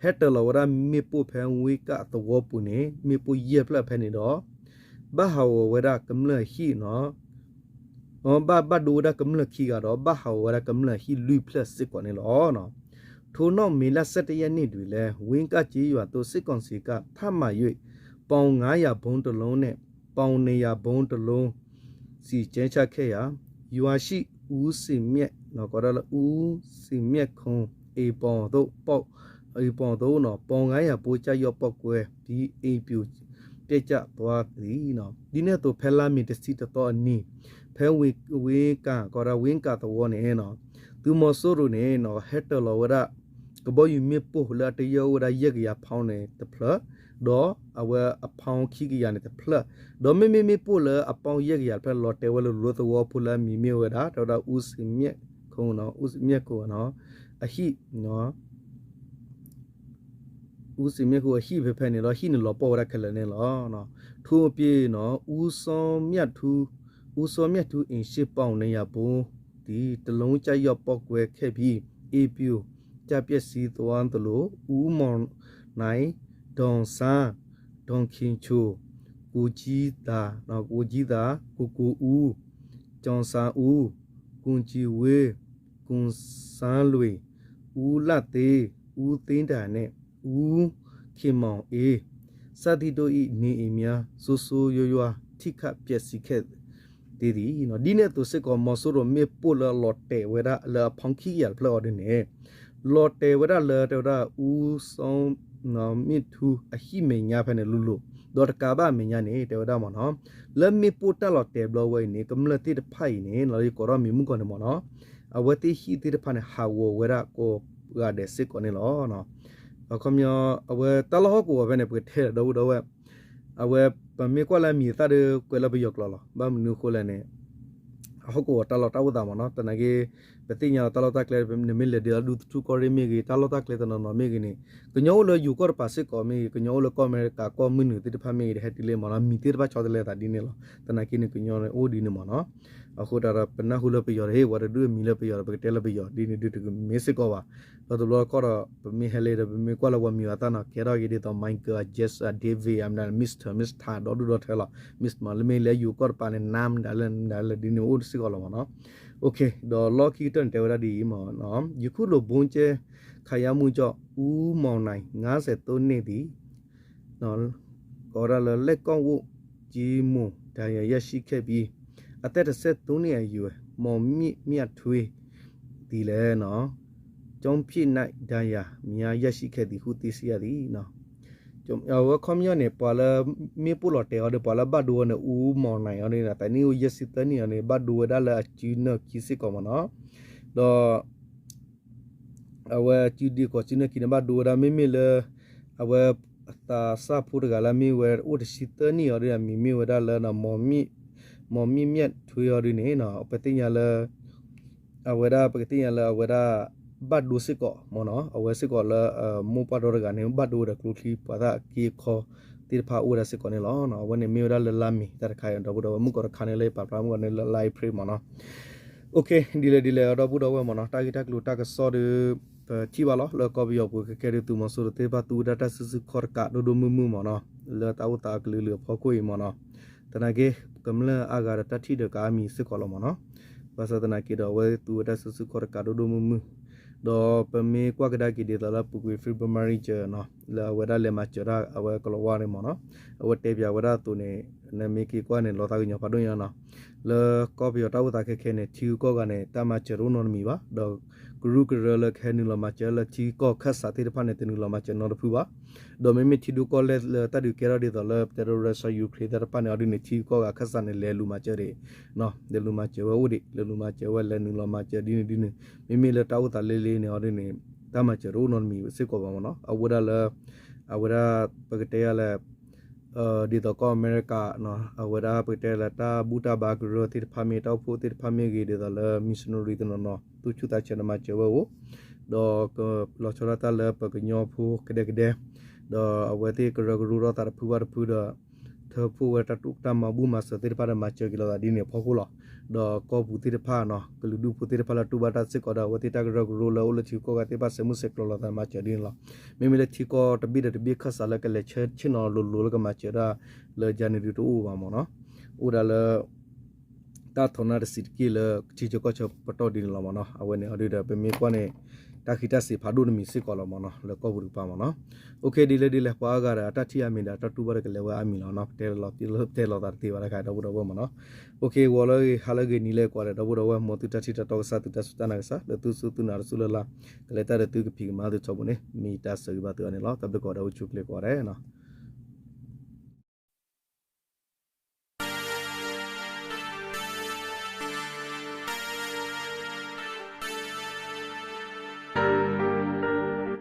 ဟဲတၢၤလီၤဝဲဒၣ်မ့ၣ်ပိၢ်ဖဲဝ့ကသဝီပူၤန့ၣ် မ့ၣ်ပိၢ်ယဲၢ်ဖျၢၣ်ဖဲန့ၣ်ဒီး ဘၣ်ဟးဂီၤဝဲဒၣ်ကမျၢၢ်ဟံၣ် ဘၣ်ဘၣ်ဒိဝဲဒၣ်ကမျၢၢ်ခံဂၤဒီး ဘၣ်ဟးဂီၤဝဲဒၣ်ကမျၢၢ်ဟံၣ်လွံၢ်ဖျၢၣ်စ့ၢ်ကီးန့ၣ်လီၤ. ထို့နောက် မေလဆယ့်တစ်ရက်နေ့တွင်လည်း ဝင်းကကျေးရွာသို့ စစ်ကောင်စီက ထပ်မံ၍ ပေါင်ငါးရာဗုံးတစ်လုံးနှင့် ပေါင်နှစ်ရာဗုံးတစ်လုံး စီးကျဲချခဲ့ရာ ရွာရှိ ဦးစံမြတ် ဦးစံမြတ်ခွန် အိမ်ပေါ်သို့ ပေါင် အိမ်ပေါ်သို့ ပေါင်ငါးရာဗုံးကျရောက်ပေါက်ကွဲပြီး အိမ်ပြိုပျက်ကျသွားသည်. ဒ်န့ၣ်အသိး ဖဲလါမ့ၤတဆံတသီအနံၤ ဖဲဝ့က ဝ့ကသဝီန့ၣ် သုးမီၤစိရိၤန့ၣ် ဟဲတၢၤလီၤဝဲဒၣ် ကဘီယူၤမ့ၣ်ပိၢ်လၢအတယၢၢ်အိၣ်ဝဲဒၣ်ယဲၢ်ကယၤ pound န့ၣ်တဖျၢၣ် ဒီးအဝဲအ pound ခံကယၤန့ၣ်တဖျၢၣ် ဒီးမ့မ့ၢ်မ့ၣ်ပိၢ်လၢအ pound ယဲၢ်ကယၤတဖျၢၣ် လီၤတဲာ်ဝဲလၢလိၤသဝီဖိလၢအမံၤမ့ၢ်ဝဲဒၣ် တဲဝဲဒၣ် ဦးစံမြတ်ခွန် ဦးစံမြတ်ခွန် အဟံၣ် ဦးစံမြတ်ခွန် အဟံၣ်ဖဲဖဲန့ၣ်လီၤ. ဟံၣ်န့ၣ်လီၤပှီၢ်ဝဲဒၣ်ခဲလၢာ်န့ၣ်လီၤ. ထို့အပြင် ဦးစောမြတ်ထူး ဦးစောမြတ်ထူး အိမ်ရှိ ပေါင်နှစ်ရာဗုံးသည် တစ်လုံးကျရောက်ပေါက်ကွဲခဲ့ပြီး အိမ်ပြိုကျပျက်စီးသွားသလို ဦးမောင်နိုင် ဒေါ်ဆန်း ဒေါ်ခင်ချို ကိုကြီးသာ ကိုကြီးသာ ကိုကိုဦး ကျော်ဆန်းဦး ကိုကြည်ဝေ ကိုဆန်းလွင် ဦးလတ်သေး ဦးသင်းတန်နှင့် ဦးခင်မောင်အေး စသည့်တို့၏ နေအိမ်များ ဆိုးဆိုးရွားရွား ထိခိုက်ပျက်စီးခဲ့သေးသည်. ဒ်န့ၣ်အသိးစ့ၢ်ကီး မီၤစိရိၤမ့ၣ်ပိၢ်လၢအလီၤတဲာ်ဝဲဒၣ်လၢအ pound ခံကယၤတဖျၢၣ်အီၤဒ်န့ၣ် လီၤတဲာ်ဝဲဒၣ်လၢတဲဝဲဒၣ် ဦးစောမြတ်ထူး အဟံၣ်မဲာ်ညါဖဲန့ၣ်လိၤလိၤ ဒီးတကးဘၣ်အမဲာ်ညါန့ၣ် တဲဝဲဒၣ်မ့ၢ်နီၤ လၢမ့ၣ်ပိၢ်တၢ်လီၤတဲာ်ဘျီဝဲအံၤန့ၣ် ကမျၢၢ်သ့ၣ်တဖၣ်အံၤန့ၣ် လီၤယကိးထီၣ်မံၤမုၣ်ကီၢ်န့ၣ်မ့ၢ်နီၤ အဝဲသ့ၣ်ဟံၣ်သ့ၣ်တဖၣ်န့ၣ် ဟးဂီၤဝဲဒၣ်ကိးဂၤဒဲးစ့ၢ်ကီးန့ၣ်လီၤ. အခီပညီ အဝဲတၢ်လီၢ်ဟီၣ်ကဝီၤဖဲန့ၣ် ပကတဲဒီပုၢ်ဒီဝဲၢ် အဝဲပမ့ၢ်ကွၢ်လၢအမံၤအသၣ်ဒီး ကွဲးလၢပယီၤကျိာ်လီၤ. ဘၣ်မနုၤအဃိလဲၣ်န့ၣ် အဟီၣ်ကဝီၤတၢ်လီၢ်တၢ်အိၣ်သးမ့ၢ်နီၤ သနာ်က့ ပသ့ၣ်ညါလီၤတၢ်လီၢ်တၢ်ကျဲ နမ့ၢ်လဲၤဒ်သိးဒူသထူၣ်ကီၢ်ရ့ၣ်မ့ၢ်ဂ့ၤ တၢ်လီၢ်တၢ်ကျဲတနီၤနီၤမ့ၢ်ဂ့ၤန့ၣ် ကညီအိၣ်လၢယိၤကီၢ်တပၤစ့ၢ်ကီးမ့ၢ်ဂ့ၤ ကညီအိၣ်လၢကီၢ်အမဲရကၤကီၢ်မုၢ်နုာ်သ့ၣ်တဖၣ်မ့ၢ်ဂ့ၤ တဟဲတုၤလၢမ့ၢ်နီၤ မံၤသ့ၣ်တဖၣ်ဆီတလဲသးဒ်န့ၣ်လီၤ. သနာ်က့န့ၣ် ကညီန့ၣ်အိၣ်ဒ်န့ၣ်မ့ၢ်နီၤ အဃိသတးဒီး ပနၢ်ဟူလၢပယီၤတဟ့ၣ် ပှၤတဒူၣ်အမံၤလၢပယီၤဒီး ပကတဲလၢပယီၤဒ်န့ၣ်ဒုးတမ့ၢ်စ့ၢ်ကီးဘၣ်. ဒီးတဘျီတခီၣ်ဒီး ပမ့ၢ်ဟဲလၢဒီး ပမ့ၢ်ကွၢ်လၢပှၤမံၤအသၣ်နီၤ ကဲထီၣ်က့ၤဒ်သိး Michael အ Jess အ David အမနုၤ Mister Mister ဒီဒူၣ်ဒီထၢလီၤ. Miss မး လၢမ့ၢ်လၢယိၤကီၢ်တပၤန့ၣ် နါမနုၤလၢ မနုၤလၢဒ်န့ၣ်အိၣ်စ့ၢ်ကီးလီၤမ့ၢ်နီၤ. ဒီးလီၢ်ခံကတၢၢ်န့ၣ် တဲဝဲဒၣ်ဒ်အံၤမ့ၢ်နီၤ ယခုလို ဗုံးကျဲခံရမှုကြောင့် ဦးမောင်နိုင် ငါးဆယ့်သုံးနှစ်သည် ကိးဝဲဒၣ်လၢ လက်ကောက်ဝတ်ကြီး မှန် ဒဏ်ရာရရှိခဲ့ပြီး အသက်တစ်ဆယ့်သုံးနှစ်အရွယ် မောင်မြင့်မြတ်ထွေး သည်လည်း ကျောင်းဖြစ်၌ ဒဏ်ရာများရရှိခဲ့သည်ဟု သိရှိရသည်. အဝဲခီပညီန့ၣ် ပှၤလၢမ့ၣ်ပိၢ်လီၤတဲာ်အီၤဒီး ပှၤလၢဘၣ်ဒိဝဲန့ၣ် ဦးမောင်နိုင် အီၤန့ၣ် သးနံၣ်အိၣ်ယဲၢ်ဆံသၢနံၣ်အီၤန့ၣ် ဘၣ်ဒိဝဲဒၣ်လၢအစုနၢၢ်ခံစ့ၢ်ကီးမ့ၢ်နီၤ. ဒီး အဝဲစုဒံးကိးစုနၢၢ်ခံန့ၣ် ဘၣ်ဒိဝဲဒၣ် မ့မ့ၢ်လၢ အဝဲ သးစၢ်ဖိတဂၤလၢမ့ၢ်ဝဲအိၣ်တဆံသၢနံၣ်အီၤဒီး အမံၤမ့ၢ်ဝဲဒၣ်လၢ မောင်မြင့်မြတ်ထွေး အီၤဒ်န့ၣ် ပသ့ၣ်ညါလၢ အဝဲဒၣ် ပကသ့ၣ်ညါလၢအဝဲဒၣ် ဘၣ်ဒိစ့ၢ်ကီးမ့ၢ်နီၤ အဝဲစ့ၢ်ကီးလၢ မိၢ်ပၢ်ဒီတဂၤန့ၣ် ဘၣ်ဒိဝဲဒီးကျိချံ ပှၤသၣ်အက့အခီသ့ၣ်တဖၣ်အိၣ်ဝဲဒၣ်စ့ၢ်ကီးန့ၣ်လီၤ. အဝဲန့ၣ်မ့ၢ်ဝဲဒၣ်လၢလါမ့ၤတၢ်တခါအံၤ ဒီပုၢ်ဒီဝဲၢ် မုၣ်ကီၢ်တခါန့ၣ်လၢပာ်ဖျါမုၣ်ကီၢ်န့ၣ်လၢ လါအ့ဖြ့ၣ်မ့ၢ်နီၤ. ဒ်လဲၣ်ဒ်လဲၣ် ဒီပုၢ်ဒီဝဲၢ်မ့ၢ်နီၤ တၢ်ဂ့ၢ်တၢ်ကျိၤတၢ်ကစီၣ်ဒီး ပထံၣ်ဘၣ်လီၤ လၢကီၢ်ပယီၤပူၤခဲခဲဒုးသုးမီၤစိရိၤသ့ၣ်တဖၣ်သူဝဲဒၣ်တၢ်စုဆူၣ်ခီၣ်တကးဒိၣ်ဒိၣ်မုၢ်မုၢ်မ့ၢ်နီၤ, လၢတၢ်အိၣ်သးအကလုာ်လုာ်အဖီခိၣ်အံၤမ့ၢ်နီၤ, သနာ်က့ ကမျၢၢ်အါဂၤဒီးတၢ်ထံၣ်ဒီးကအါမံၤစ့ၢ်ကီးလီၤမ့ၢ်နီၤ, ဘၣ်ဆၣ်သနာ်က့ဒီးအဝဲသူဝဲတၢ်စုဆူၣ်ခီၣ်တကးဒိၣ်ဒိၣ်မုၢ်မုၢ်, ဒီးပမ့ၢ်ကွၢ်ကဒါက့ၤဒ်သိးလၢ ပူၤကွံာ် February နီၤ, လၢအဝဲဒၣ်လဲၤမၤစၢၤတၢ်အဝဲကလီၤဝါန့ၣ်မ့ၢ်နီၤ, အဝဲတဲပၠးဝဲဒၣ်အသိးန့ၣ် နမ့ၢ်က့ၤကွၢ်န့ၣ် လီၤသးကညီၤဖးဒိၣ်ညါနီၤ, လၢကီၢ်ပယီၤတၢ်အိၣ်သးခဲခဲန့ၣ် ထံဂုၤကီၢ်ဂၤန့ၣ် တၢ်မၤစၢၤတအိၣ်နီတမံၤဘၣ်, ဒီးကရူၢ်ကရၢလၢကဟဲနုာ်လီၤမၤစၢၤလၢထံဂုၤကီၢ်ဂၤခၢၣ်စးသ့ၣ်တဖၣ်န့ၣ် တနုာ်လီၤမၤစၢၤနီတဖုဘၣ်, ဒီးမ့မ့ၢ်ထံဒိၣ်ကီၢ်လဲၢ်လၢတၢ်ဒုးကဲထီၣ်ဒ်သိးလၢပတဲဒိး Russia Ukraine သ့ၣ်တဖၣ်န့ၣ် အီၤဒ်န့ၣ် ထံဂုၤကီၢ်ဂၤခၢၣ်စးန့ၣ် လဲၤလူၤမၤစၢၤဒံး လဲၤလူၤမၤစၢၤဝဲအိၣ်ဒံး လဲၤလူၤမၤစၢၤဝဲ လဲၤနုာ်လီၤမၤစၢၤဒ်န့ၣ်ဒ်န့ၣ်, မ့မ့ၢ်လၢတၢ်အိၣ်သးလ့လ့န့ၣ် အီၤဒ်န့ၣ် တၢ်မၤစၢၤတအိၣ်နီတမံၤစ့ၢ်ကီးဘၣ်မ့ၢ်နီၤ, အဝဲဒၣ်လၢ အဝဲဒၣ် ပကတဲယၤလဲၣ် ဒ်သိးကီၢ်အမဲရကၤ အဝဲဒၣ်ပကတဲလၢတၢ်ဘူၣ်တၢ်ဘါကရၢသ့ၣ်တဖၣ်မ့ၢ် တၢ်အိၣ်ဖှိၣ်သ့ၣ်တဖၣ်မ့ၢ်ဂ့ၤ ဒ်သိးလၢ missionary တနီၤနီၤ သူၣ်ဆူၣ်သးဆၢန့ၣ်မၤစၢၤဝဲအိၣ်, ဒီးကလီၤဆီဒၣ်တၢ်လၢပကညီဖိကဒဲကဒဲ, ဒီးအဝဲသ့ၣ်ကရၢကရိထီၣ်သးတဖုဘၣ်တဖုဒီး ထၢဖှိၣ်ဝဲတၢ်မၤဘူၣ်မၤစၢၤသ့ၣ်တဖၣ်ဒီးမၤစၢၤက့ၤလိာ်သးဒ်န့ၣ်အဖီခိၣ်လီၤ, ဒီးကီၢ်ပူၤသ့ၣ်တဖၣ်နီၤ ကလုာ်ဒူၣ်ဖိသ့ၣ်တဖၣ်လၢတူၢ်ဘၣ်တၢ်စ့ၢ်ကီးဒီး အဝဲသ့ၣ်တၢ်ကရၢကရိလၢအိၣ်လၢထံကီၢ်ဂၤသ့ၣ်တဖၣ် ဆဲးမုၢ်ဆဲးကျိးလိာ်သးမၤစၢၤဒ်န့ၣ်လီၤ. မ့မ့ၢ်လၢထံကီၢ်တဘ့ၣ်ဒီးတဘ့ၣ်ခၢၣ်စးလၢကလဲၤဆၢဆ့ၣ်နီၤလိၤလိၤလၢကမၤစၢၤဒၣ် လၢယၤန့ၣ်ဒုးတအိၣ်ဘၣ်မ့ၢ်နီၤ, အိၣ်ဒၣ်လၢ တၢ်ထီးနၢ်တစံးတက့ၢ်လၢထံဆၢကီၢ်ဆၢပတီၢ်ဒ်န့ၣ်လီၤမ့ၢ်နီၤ, အဝဲန့ၣ်အီၤဒုးဒီး ပမ့ၢ်ကွၢ်န့ၣ် တၢ်ဃံးတၢ်စ့းဖးဒိၣ်တမံၤစ့ၢ်ကီးလီၤမ့ၢ်နီၤ လၢကီၢ်ပူၤတကပၤမ့ၢ်နီၤ, ဒ်လဲၣ်ဒ်လဲၣ် ပှၤအါဂၤဒီးအတၢ်ထံၣ်အါမံၤဒီးအတၢ်တူၢ်ဘၣ်ဒီးကလဲၤဝဲအါမံၤလီၤနီၤ, ပတဲလီၤသးတသ့ဘၣ်တခါ ဒီပုၢ်ဒီဝဲၢ်မ့ၢ်နီၤ, ဂီၤလၢအဂ့ၤ ဟါလၢအဂ့ၤ နံၤလၢအဂ့ၤကိးဂၤဒဲး ဒီပုၢ်ဒီဝဲၢ် မ်သုတၢ်ထံၣ်တၢ်တီကစၢ် သုတၢ်စူၢ်တၢ်နာ်ကစၢ် လၢသုစူၢ်သုနာ်တစူၢ်လၢ်လၢ် ကလဲၤတၢ်ဒီးသုကဖံးကမၤသုထီဘိန့ၣ် မ့ၢ်တၢ်ဆၢဂ့ၤဘၣ်သုအီၤန့ၣ်လီၤ. တၢ်ဘျုးကိးဂၤဒဲး အိၣ်ဆူၣ်အိၣ်ချ့ကိးဂၤဒဲးနီၤ.